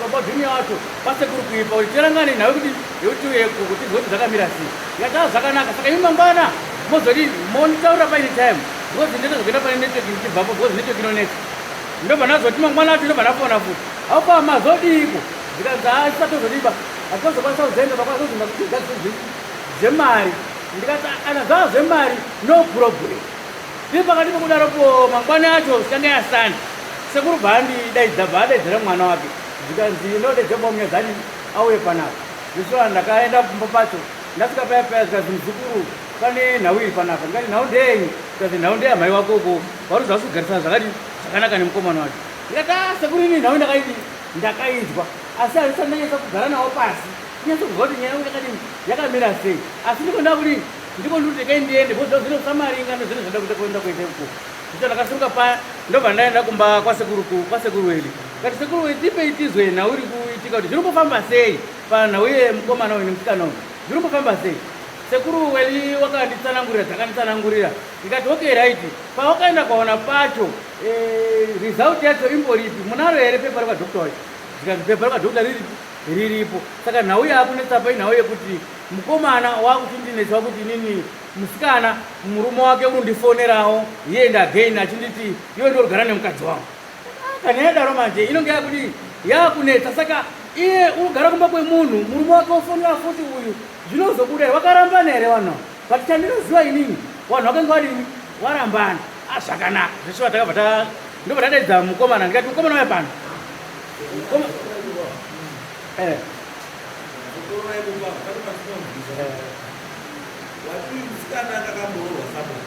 baba junior wacho kwasekuru kuipa kuti tirangane nhau yekuti yekuti uye kuti tizwe kuti zvakamira sei ndikati ah zvakanaka saka imi mangwana mozodini monitaurira paine time because ndinozokuenda pane network ndichibvapo because network inonetsa ndobva ndazoti mangwana acho ndobva ndafona futi aupa mazodiiko zvikanzi haa isatozodiba hatitozokwanisa kuzoenda pakwazozinda kuti zvemari ndikati kana zvava zvemari no problem tiri pakati pekudaro po mangwana acho zvitange yasani sekuru bvaandidaidza bvaadaidzira mwana wake zvikanzi ndodaidza bamunyadzani auye panapa zvishuwa ndakaenda kumba pacho ndasvika paya paya zvikanzi muzukuru pane nhau iri panapa ndikati nhau ndeyenyu zvikanzi nhau ndeyamai wako uko vari zvasi kugarisana zvakadi zvakanaka nemukomana wacho ndikati ah sekuru ini nhau ndakaidi ndakainzwa asi handisati ndanyatsa kugara nawo pasi kunyatsa kuzwa kuti nyaya yangu yakadini yakamira sei asi ndiko ndakudini ndiko ndikuti rekai ndiende because zvinosamaringa ndozvino zvanda kuita kuenda kuita ikoko Ndicho ndakasimuka paya ndobva ndaenda kumba kwasekuru kwasekuru Weli. Kati sekuru Weli tipei tizwe nhau iri kuitika kuti zviri kufamba sei panhau yemukomana uyu nemusikana uyu. Zviri kufamba sei? Sekuru Weli wakanditsanangurira dzakanditsanangurira. Ndikati okay right. Pawakaenda kwaona pacho eh, result yacho imboripi? Munaro here pepa rekwadoctor wacho? Zvikanzi pepa rekwadoctor riripi? Riripo. Saka nhau yaakunetsa pa inhau yekuti mukomana wakuchindinetsa wakuti inini Musikana murume wake unondifonerawo here and again achinditi iwe ndorugara nemukadzi wangu. Ah, kana yadaro manje inonge yakudii yakunetsa saka iye unogara kumba kwemunhu murume wake ofonera futi uyu zvinozobuda here wakarambana here vanhu but chandinoziva inini vanhu vakanga vadini warambana ah, zvakanaka zveshuwa takabva ta ndobva tadaidza mukomana ndikati mukomana uya pano eh.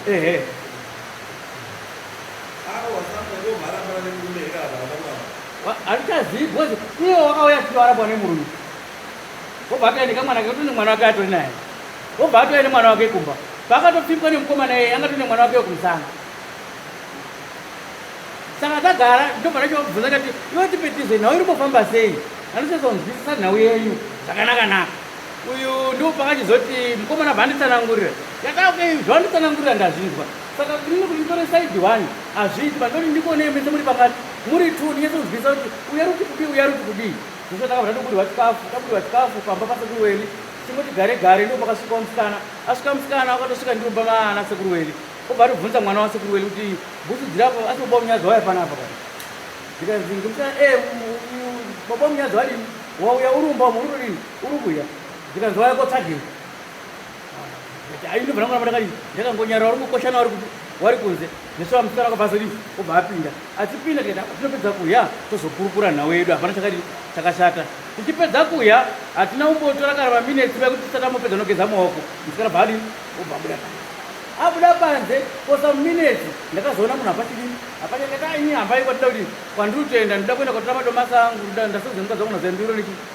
Ehe. Handichazivi because iye wakauya achiti warambwa nemurume wobva atoenda kamwana ke kutone mwana wake atori naye wobva atouya nemwana wake kumba paakatopfimbwa nemukomana iyeye anga tone mwana wake wekumusana saka tagara ndobva ndachobvunza ndati iwe tipetizve nhau iri kufamba sei andisazonzwisisa nhau yenyu zvakanaka naka uyu ndipo pakachizoti mukomana bva anditsanangurira yakaake zvanditsanangurira ndazvinzwa saka inini kuti nditore side one hazviiti pandoti ndikuonei mese muri pakati muri two ndinyatsonzwisa kuti uya ruti kudii uya ruti kudii. Zvose takabva tatobudirwa chikafu, tabudirwa chikafu pamba pasekuru Weli. Chingoti gare gare ndipo pakasvikawo musikana. Asvika musikana akatosvika ndiro pamana sekuru Weli. Obva atobvunza mwana wasekuru Weli kuti bhutsu dziri apo asi baba Munyadzo wauya panapa kana. Ndikanzi ngemusikana eh baba Munyadzo wadini? Wauya uri mumba umu uri kudini? Uri kuuya. Ndikanzi wauya kotsvagei? Ndobva ndangoramba ndakadii? Ndakangonyarara uri kukoshana uri kupi? Wari kunze. Neswa musikana akabva azodii? Obva apinda. Achipinda tikati apa tinopedza kuya tozokurukura nhau yedu hapana chakadii chakashata. Tichipedza kuya hatina kumbotora kana maminetsi vaya kuti tisati tambopedza nogeza maoko. Musikana bva adii? Obva abuda panze. Abuda panze for some minutes ndakazoona munhu hapachidini hapachakati ah, ini hambai kwatida kuti kwandiri kutoenda ndinoda kuenda kotora madomasi angu ndasodza mukadzi wangu nazenduro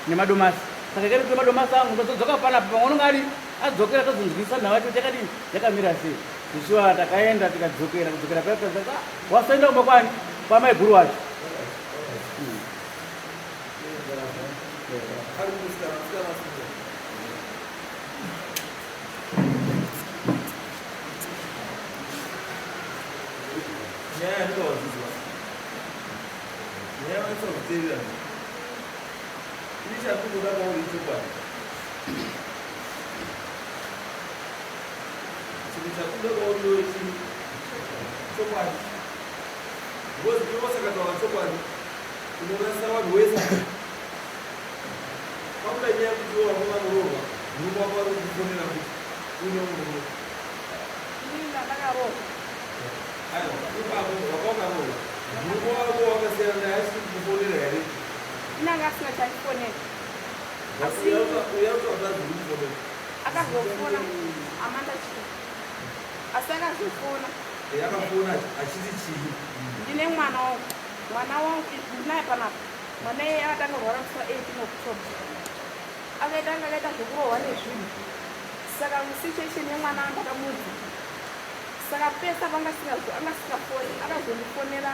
nemadomasi saka ikaenda kutora madomasi angu ndozodzoka panapa pamwe unonga ari adzokera tozonzwisisa nhau yacho kuti yakadini yakamira sei. Zveshuwa takaenda tikadzokera kudzokera paya tikaza ah, wasaenda kumba kwani kwamaiguru wacho. Nyaya yandikawazizwa nyaya vanetsa kuteerera ini chandikuda kwauri ichokwadi Chinhu chakuda kwauri iwe chii? Chokwadi. Because iwe wasakataura chokwadi unorasisa vanhu wese. Pakuda nyaya yekuti iwe wako vanoroorwa, murume wako vari kukufonera kuti uine murume. Inini ndakaroorwa. Aiwa, ipapo waka wakaroorwa. Murume wako wakasiyana naye asiri kukufonera here? Ini anga asina chandifonera. Asi Uya utaura kuti kukufonera. Akazofona Amanda chii? Asi akazofona. Eh, akafona achiti chii? Ndine mwana wangu. Mwana wangu ndinaye panapa. Mwana iye akatanga kurwara musi wa 18 October. Akaita anga akaita zvekurohwa nezvinhu. Saka musituation yemwana ndakamuudza. Saka pese panga anga asingafoni akazondifonera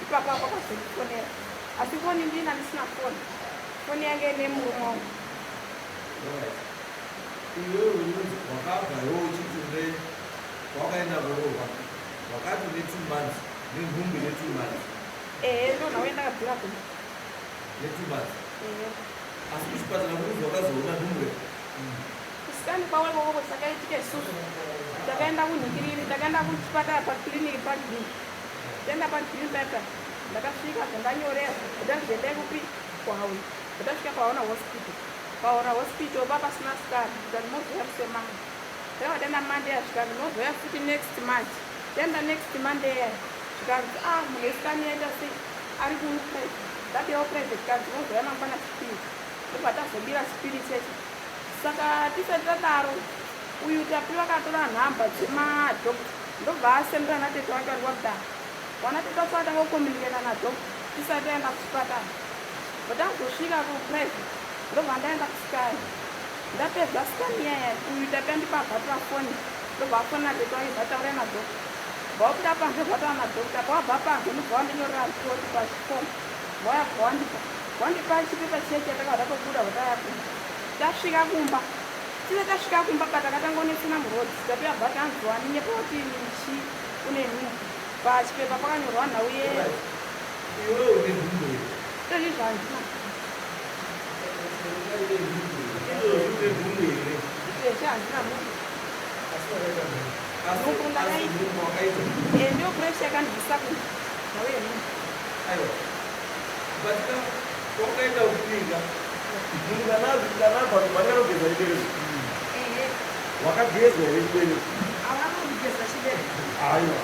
ipapo apo akazondifonera. Asi foni ndina ndisina foni. Foni yange ine murume wangu. Iwewe unonzi wakabva iwe uchiti une kwawakaenda kuroorwa wakati une 2 months nenhumbu ine 2 months. Ehe, ndonhauya ndakabvira kumba. Ne 2 months. Ehe. Asi kuchipatara kunonzi wakazoona nhumbu here? Kusikani kwawe kokoko chakaitika isusu takaenda kunhikiriri, takaenda kuchipatara pakliniki pagreen, taenda pagreen paipa ndakasvika zvandanyorerwa ndanzi endai kupi kwahauna. Ndakasvika pahauna hospital, pahauna hospital pa pasina scan, ndikati mozouya musi weMonday. Takabva taenda Monday, zvikanzi mozouya futi next month. Taenda next Monday iya, zvikanzi ah, munhu wescan yaita sei ari kuprivate, ndadiwawo private, kanzi mozouya mangwana chipiri. Ndobva tazobira chipiri checho. Saka tisati tadaro uyu Tapiwa akatora nhamba dzemadhokta ndobva asendera natete wake vari kwakudaro. Wana tete wacho atanga kucommunicata nadhokta tisati taenda kuchipatara. Patazosvika kuprivate ndobva ndaenda kuscan. Ndapedza scan iyaya uyu Tapiwa ndipabva foni ndobva afona tete wake bva nadhokta. Vabuda panze vataura nadhokta, pavabva panze ndobva vandinyorera ripoti pachifoni. Vauya bva wandipa chipepa chiya chatakabva tatobuda vatauya kumba. Tasvika kumba, tisati tasvika kumba patakatangonetsana muroad, Tapiwa bva tanzi wandinyepa kuti chi une nhumbu. Pachipepa pakanyorwa nhau ye Iwewe une nhumbu here? Izvozvi handina. Izvozvi une nhumbu here? Izvezvi handina nhumbu. Asi Nhumbu asi ndakaita. nhumbu wakaita. Eh, ndiyo pressure yakandibvisa kumba nhau yenhumbu. Aiwa, but ka wakaenda kupinga munhu kanabva kumhanya anogeza chibereko. Ehe. Wakagezwa here chibereko? Havana kugeza chibereko. Aiwa,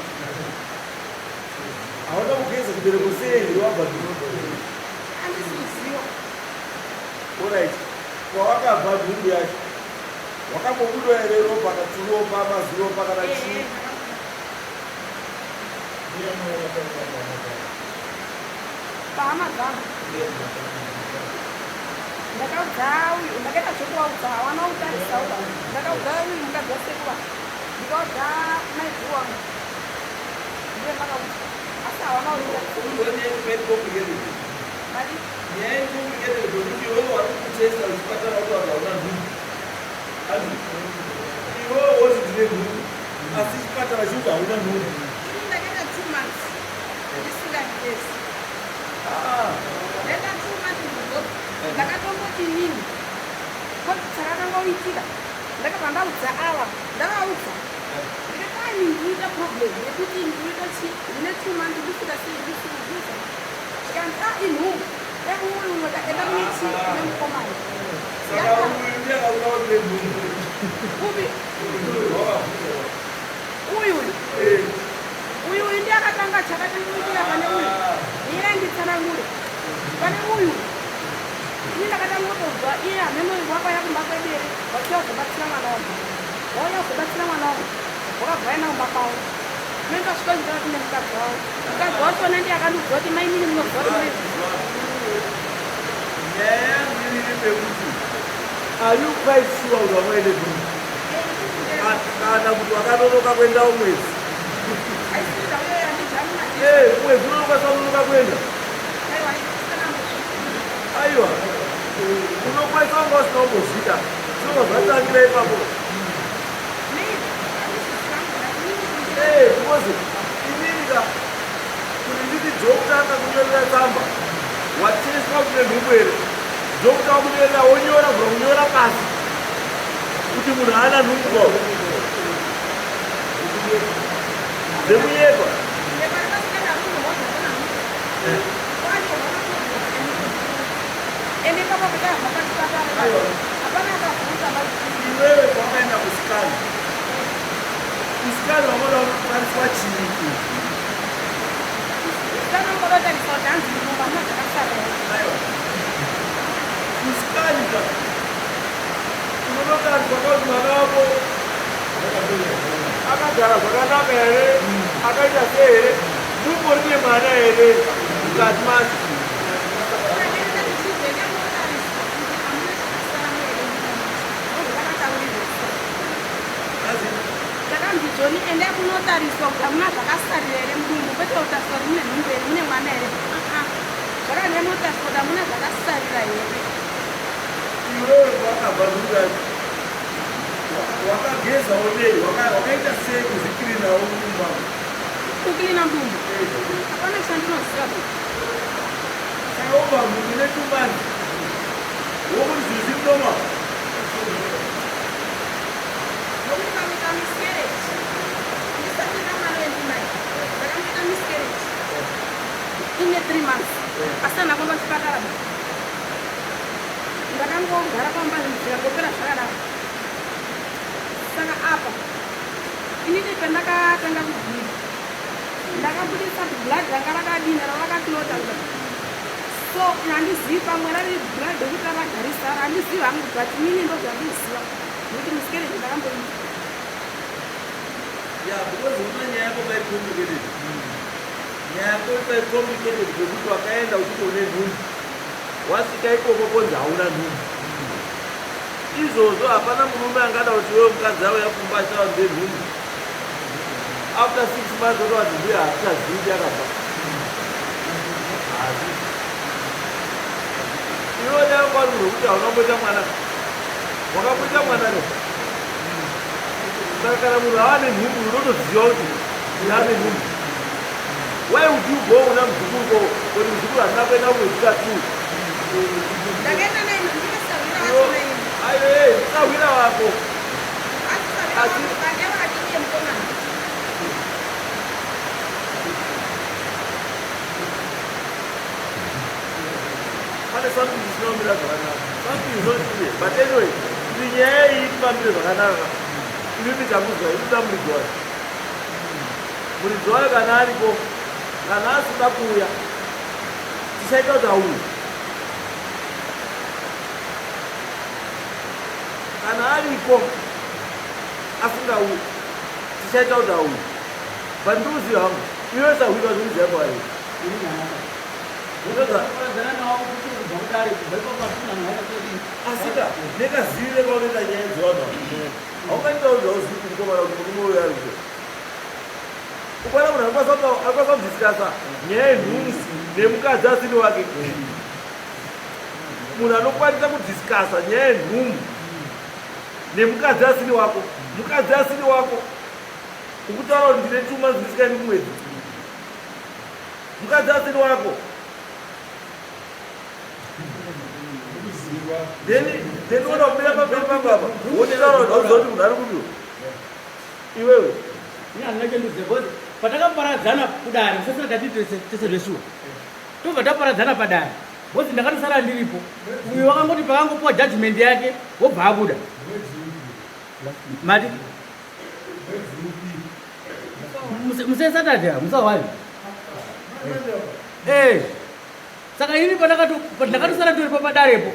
hauna kugeza chibereko sei wabva? Handisi kuziva. Alright, kwawakabva nhumbu yacho wakambobudwa here ropa katuropa maziropa kana Ehe. chii? Pahama dzangu ndakaudza uyu, ndakaita zvekuvaudza, hawana kutarisawo. Ndakaudza uyu mukadzi wasekuva, ndikaudza maiguru wangu, ndiye ndakaudza, asi hawana kutarisa. Mari. Nyaya icomplicated zvekuti iwewe wari kutesta uchipatara kuti vanhu hauna nhumbu, ati iwewe woti ndine nhumbu, asi chipatara chikuti hauna nhumbu. Ini ndakaita 2 months ndisingagezi. Ah, Ndaita 2 months. Ndakatomboti inini ko chakatanga kuitika ndakabva ndaudza ava ndavaudza ndikati ani ndinoita problem yekuti ndinoita chi ndine 2 months ndikuita sei ndisikuguza. Zvikanzi a inhumbu yakuuyu unoda enda kune chi kune mukomana. Saka uyu ndiye akakuda kuti nenhumbu? Upi? Uyu uyu. Uyu uyu ndiye akatanga. Chakatanga kuitika pane uyu, iye nditsanangure pane uyu. Ini ndakatanga kutozwa iye hameno wakauya kumba kwedu here, vachiuya kuzobatsira mwana wangu. Wauya kuzobatsira mwana wangu, wakabva aenda kumba kwavo. Inenge asvika ndikava kune mukadzi wavo. Mukadzi wachona ndiye akandiudza kuti mainini munoziva kuti mune Nyaya yangu iri pekuti, are you quite sure kuti wanga uine nhumbu kana kuti wakanonoka kuenda umwedzi? Mwedzi unokwanisa kunonoka kuenda. Aiwa, unokwanisa kunga usina kumbozvita, zvinobva zvatangira ipapo. Because inini ka, kuti nditi doctor akakunyorera tsamba, wateswa kuti nenhumbu here, doctor wakunyorera, wonyora, vhura kunyora pasi kuti munhu haana nhumbu kwao, dzekunyepa. Ende ipapo kutahamba pachipatara hapana akabvunza. Iwewe kwakaenda kuscan, kuscan wamoda kutariswa chii? Kana ngodotarisa kuti hanzi mudumbu hamuna zvakasara here. Aiwa, kuscan ka unonotariswa kuti mwana wako akagara zvakanaka here, akaita sei here, dumbo rine mwana here mukati macho. Takaenda tichizoenda kunotariswa kuti hamuna chakasara here, ndozvakataurirwa. Takanzi joni endai kunotariswa kuti hamuna zvakasarira here mudumbu, kwete kutariswa kuti mune nhumbu here, mune mwana here. Aa, zvakanzi munotariswa kuti hamuna zvakasarira here. Iwewe kwakabva nhumbu yacho, wakagezawo nei? Wakaita sei kuzvikirinawo mudumbu mako? Kukilina mudumbu hapana chandinoziva. Saka ubva munhu netumani wokuti zvinhu zviri normal? Nokuti panoita miscarriage, ndisati ndamwana wendinaye ndakamboita miscarriage ine 3 months, asi handina kuenda kuchipatara. Ndakangogara pamba zvikangopera zvakadaro. Saka apa inini pandakatanga kubleeda, ndakabudisa blood ranga rakadini, ravakaclota. So handizivi, pamwe rari blood rekuti ravagarisa, handizivi hangu, but inini ndo zvandiziva nekuti miscarriage ndakamboita. Ya, because una nyaya yako pai complicated, nyaya yako pai complicated kwekuti wakaenda uchiti une nhumbu, wasvika ikoko konzi hauna nhumbu. Izvozvo hapana murume angada kuti iwewe mukadzi auya kumba achitaura kuti nhumbu, after 6 months otovanzi mbuya hatichazivi kuti yakabva. Hazvi iwe dai kwari munhu wekuti hauna kumboita mwana, wakamboita mwana ne. Saka kana munhu ava nenhumbu, unotoziva kuti ane nhumbu. Why would you go una muzukuru ko kuti muzukuru handina kuenda kumwedzi ka2? Ndakaenda naye, ndikasawira wacho naye. Ayo, sahwira wako. Asisawira wangu kande vakati iye mukomana. Pane something zvisina kumira zvakanaka, something is not clear. But anyway, kuti nyaya iyi ifambire zvakanaka, inini takuzwa inoda muridzi wayo. Muridzi wayo kana ariko, kana asida kuuya, tichaita kuti auye. Kana ariko asingauyi, tichaita kuti auye. But ndikuziva hangu, iwe sahwira zvikuziva kwaari. Asika nekazivire kaunoita nyaya dzevanhu, haungaita kuti hauzivi kuti mukomana, kuti murume uyu ari kuto ukwana. Munhu anokwanisa kudiscussa nyaya yenhumbu nemukadzi asiri wake? Munhu anokwanisa kudiscussa nyaya yenhumbu nemukadzi asiri wako, mukadzi asiri wako, ukutaura kuti ndine 2 months ndisikaendi kumwedzi, mukadzi asiri wako? Then then unoda kumira pamberi pangu apa wotaura kuti hauziva kuti munhu ari kupi iwewe. Ini handina chenduziva because patakaparadzana kudare musasina tati tese zveshuwa tobva taparadzana padare because ndakatosara ndiripo uyu wakangoti pakangopuwa judgment yake wobva abuda mati musesatadhi musahwani eh saka ini pandakatosara ndiripo padarepo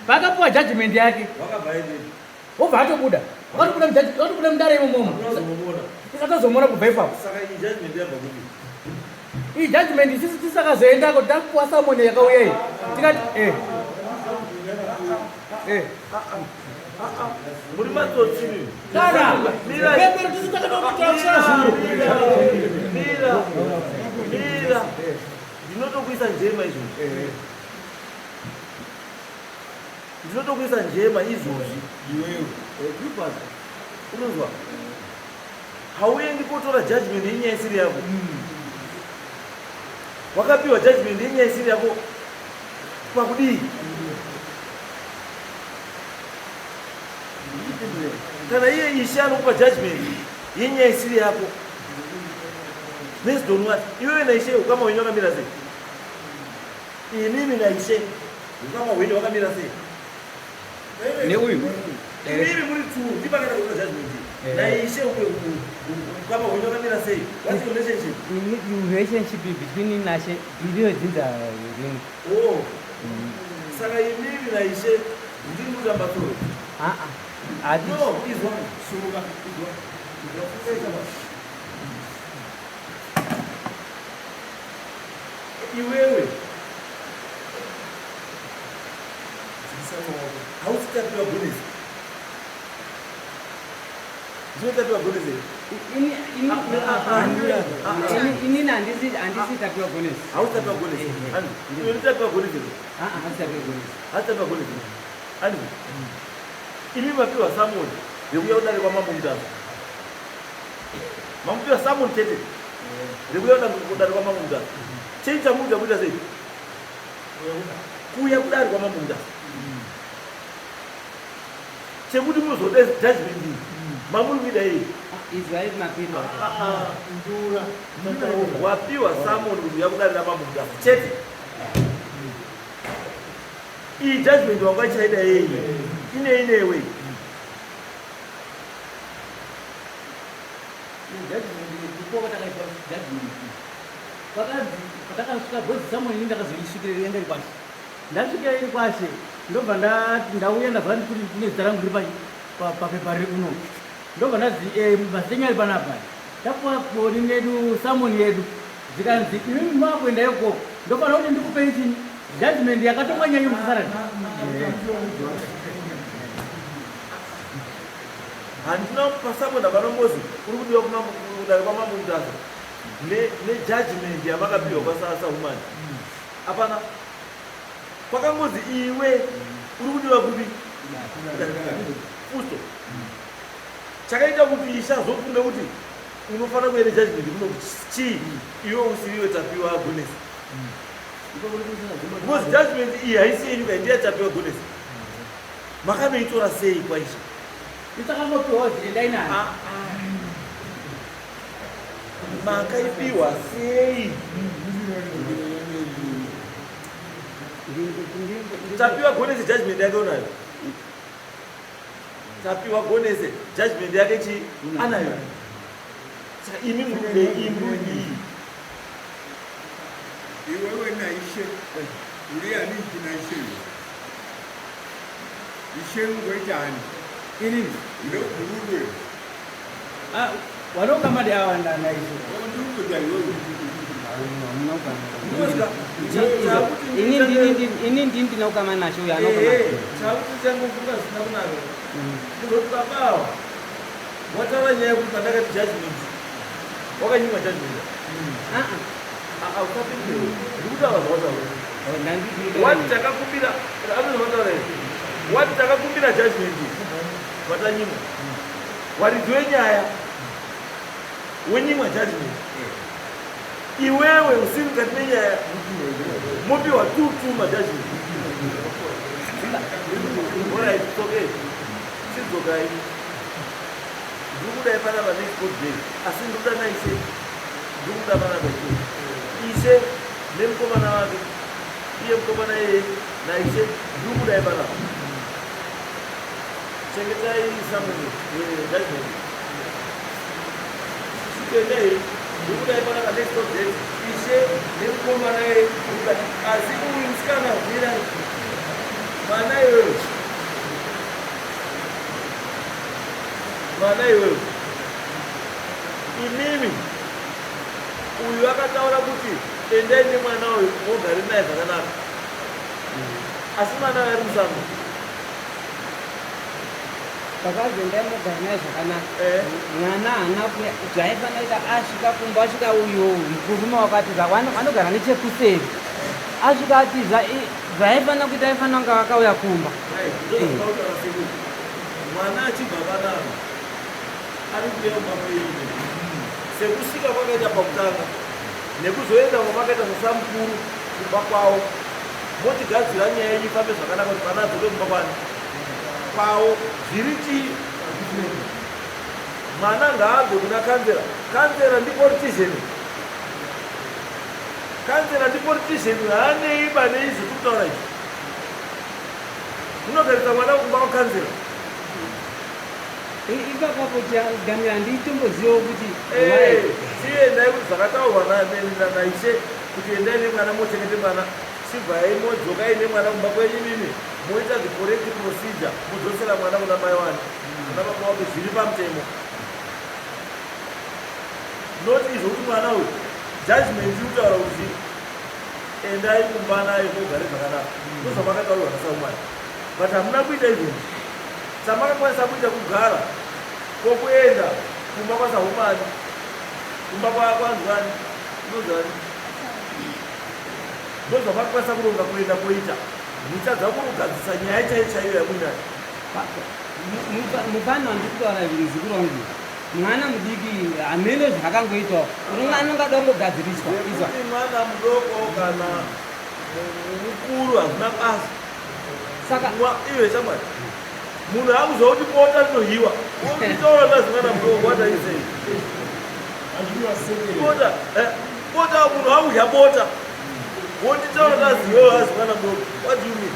paakapiwa judgment yake wobva atobuda wakatobuda mudare imomomo tisatozomona kubva ipapo iyi judgment isisi tisakazoendako takuwa samoni yakauya iyi tikati eh. Eh. Muri matsotsi kana pepero tisi takatokutora kusara zviuro mira mira ndinotokuisa njema izvozvi ndinotokuisa njema izvozvi Iwewe. Unonzwa hauendi kotora judgment yenyaya isiri yako wakapiwa judgment yenyaya isiri yako pakudii kana iye ishe anokupa judgment yenyaya isiri yako based on what iwewe naishe ukama hwenyu wakamira sei inini naishe ukama hwenyu wakamira sei neuyu inini muri two ndipakaita kutora judgment naishe ukama hwenyu wakamira sei what's your relationship relationship between nashe iriyo dzinza rimwe oh saka inini naishe ndiri kutamba tsoro aa no izwa suka izwa izwa funga iwewe hausi tapiwa gonesi ndiwe tapiwa gonesi inini handisi tapiwa gonesi hausi tapiwa gonesi iwe ndi tapiwa gonesi handisi tapiwa gonesi hausi tapiwa gonesi andi imi mapiwa summon yekuya kudare kwamambo mutasa mamupiwa summon chete rekuya kudare kwamambo mutasa chii chamuita kuita sei kuuya kudare kwamambo mutasa chekuti munozoda judgment iyi mamuri kuida iyi izwai mapiro wapiwa summon kuti uya kudare ramambo mutasa chete iyi judgment wanga ichaida yeyi ine inewe judgment judgment kwakanzi patakasvika bhodzi summon ini ndakazoisvikira yanga iri kwashe ndasvikira iri kwashe ndobva ndati ndauya ndabva kuti kune zita rangu riri papepa riri kuno ndobva ndazi mazita enyu ari panapa tapuwa koni nedu summon yedu zvikanzi imimi makuenda ikoko ndofanira kuti ndikupei chini judgment yakatongwa nyanyo musasarani handina pasamona vanombozi uri kudiwa kudare kwamambo mutasa nejudgment yamakapiwa kwasasa humani hapana kwakangozi iwe uri kudiwa kupi fuso chakaita kuti isha azofunge kuti unofanira kuenda judgment kuno chii iwe usiriwe tapiwa gonesi because judgment iyi haisi yenyu kai ndiya tapiwa gonesi makanoitora sei kwaisha itakangopiwa zviendai nayo Ah, makaipiwa sei tapiwa gonese judgment yake unayo tapiwa gonese judgment yake chi anayo saka imi muri imi muri Iwewe naishe uri ani kuna ishe iwe? Ishe ungoita ani inini ndokururwe vanokamadi ava naishe ndikuita iwewe ini ndini ndinokama nacho uyo anokama chakuti changofunga zvisina kunaka kuzoti babawa wataura nyaya yekuti pandakati judgment wakanyimwa judgment usapindire ndikutaura zvawataura wati takakumbira anozvataura here wati takakumbira judgment watanyimwa waridzi wenyaya wenyimwa judgment Iwewe usiri mukati menyaya mopiwa two two majudgment. Alright, it's okay. Chidzokai. Ndiri kudai panapa next court day asi ndiri kuda naishe. Ndiri kuda panapa ishe. Ishe nemukomana wake. Iye mukomana iyeye naishe ndiri kudai panapa. Chengetai summon judgment. Chitendei ndikudai panapa next court date ishe nemukomana iyeye ndiri asi uyu musikana mirai mwana iwewe mwana iwewe imimi uyu akataura kuti endai nemwana uyu mogare naye zvakanaka asi mwana uyu ari musango Pakanzi endai mogara naye zvakanaka eh. Mwana haana zvaaifanira kuita asvika kumba asvika uyo murume wakatiza vanogara nechekuseri asvika atiza zvaaifanira kuita aifanira kunge akauya kumba. Mwana achibva panapa ari kuuya kumba kwenyu sekusvika kwakaita pakutanga nekuzoenda kwamakaita sasamukuru kumba kwavo motigadzira nyaya yenyu ifambe zvakanaka kuti mwana adzoke kumba kwani kwavo zviri chii mwana ngaabve kuna kanzera kanzera ndipolitician kanzera ndipolitician haanei ba neizvo tikutaura izvi munogarisa mwana kumba kwakanzera ipapapo gamira handitombozivawo kuti eh, chiendai kuti zvakataurwa naishe kuti endai nemwana mochengete mwana Chibvai modzokai nemwana kumba kwenyu imimi moita the correct procedure modzosera mwana kuna mai wani kuna baba wake zviri pamutemo not izvo kuti mwana uyu judgment iri kutaura kuti endai kumba naye mogare zvakanaka ndozvamakataurwa nasaumani but hamuna kuita izvozvo chamakakwanisa kuita kugara kwokuenda kumba kwasahumani kumba kwanzwani unonzwani Ndozvamakwanisa kuronga kuenda koita. Muchadza kurugadzisa nyaya chaiyo chaiyo yamuinayo. Mufana wandiri kutaura izvi muzukuru wangu mwana mudiki hameno zvaakangoitawo unonga anonga ada kungogadziriswa izwa mwana mudoko kana mukuru hazvina basa saka iwe shamwari munhu akuziva kuti bota rinohiwa utaura ndazi mwana mudoko what are you saying bota eh, bota munhu akudya bota wonditaura ndazi iwewe azi mwana mudoko what do you mean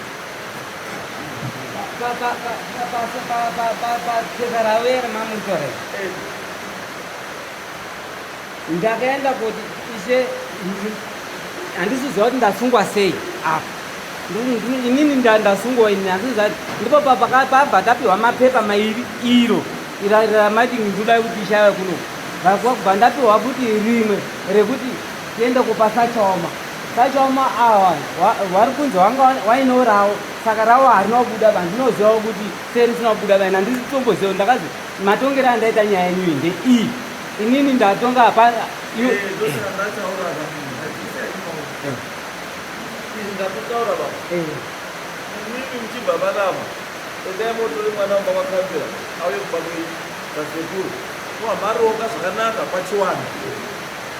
papepa ravo here mamuritora eh. ndakaenda kuti ishe handisiziva kuti ndasungwa sei apa inini ndasungwa ini handisiziva ndipo pabva tapiwa mapepa mairi iro ramaiti ndoda kuti ishaiwe kuno kubva ndapiwa futi rimwe rekuti tiende kupa sachaoma sachaoma awa vari kunzi wanga waino rawo saka rawo harina kubuda vandinozivawo kuti sei risina kubuda vaina handisitomboziva ndakazi matongero andaita nyaya yenyu iyi ndeiyi inini ndatonga hapana eh, ndatotaura baba eh. inini muchibva panapa endai motore mwana mumba kwakanzera auye kumba kwenyu kwasekuru wamaronga zvakanaka pachiwanhu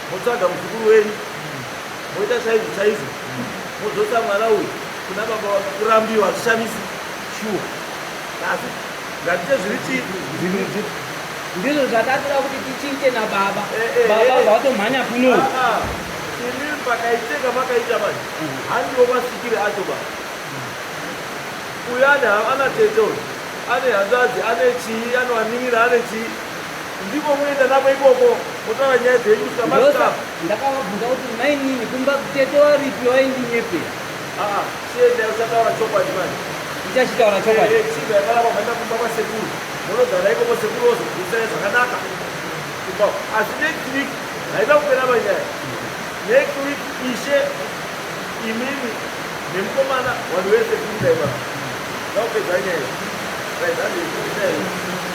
motsvaga muzukuru wenyu moita chaizvo chaizvo modzosa mwana uyu kuna baba wake kurambiwa hazvishamisi shuwa asi ngatiite zviri chii ndizvo zvatatoda kuti tichinje nababa eh, eh, baba eh. vatomhanya kuno ah, ah. ini pakaiteka makaita manje handiwo masvikire acho ba uyu ane ana tete uyu ane hanzvadzi ane chii anoaningira ane chii ndiko muenda navo ikoko motaura nyaya dzenyu kusvika masvika ndakavabvunza kuti mainini kumba tete waripi waindinyepera aa chienda usataura chokwadi manje ndichachitaura chokwadi eh, chibva yakaramba maenda kumba kwasekuru monogara ikoko sekuru wozobvisai zvakanaka kumba asi next week haina kupera manyaya next week ishe imimi nemukomana vanhu vese kuita ipapa ndakupedza nyaya right handei.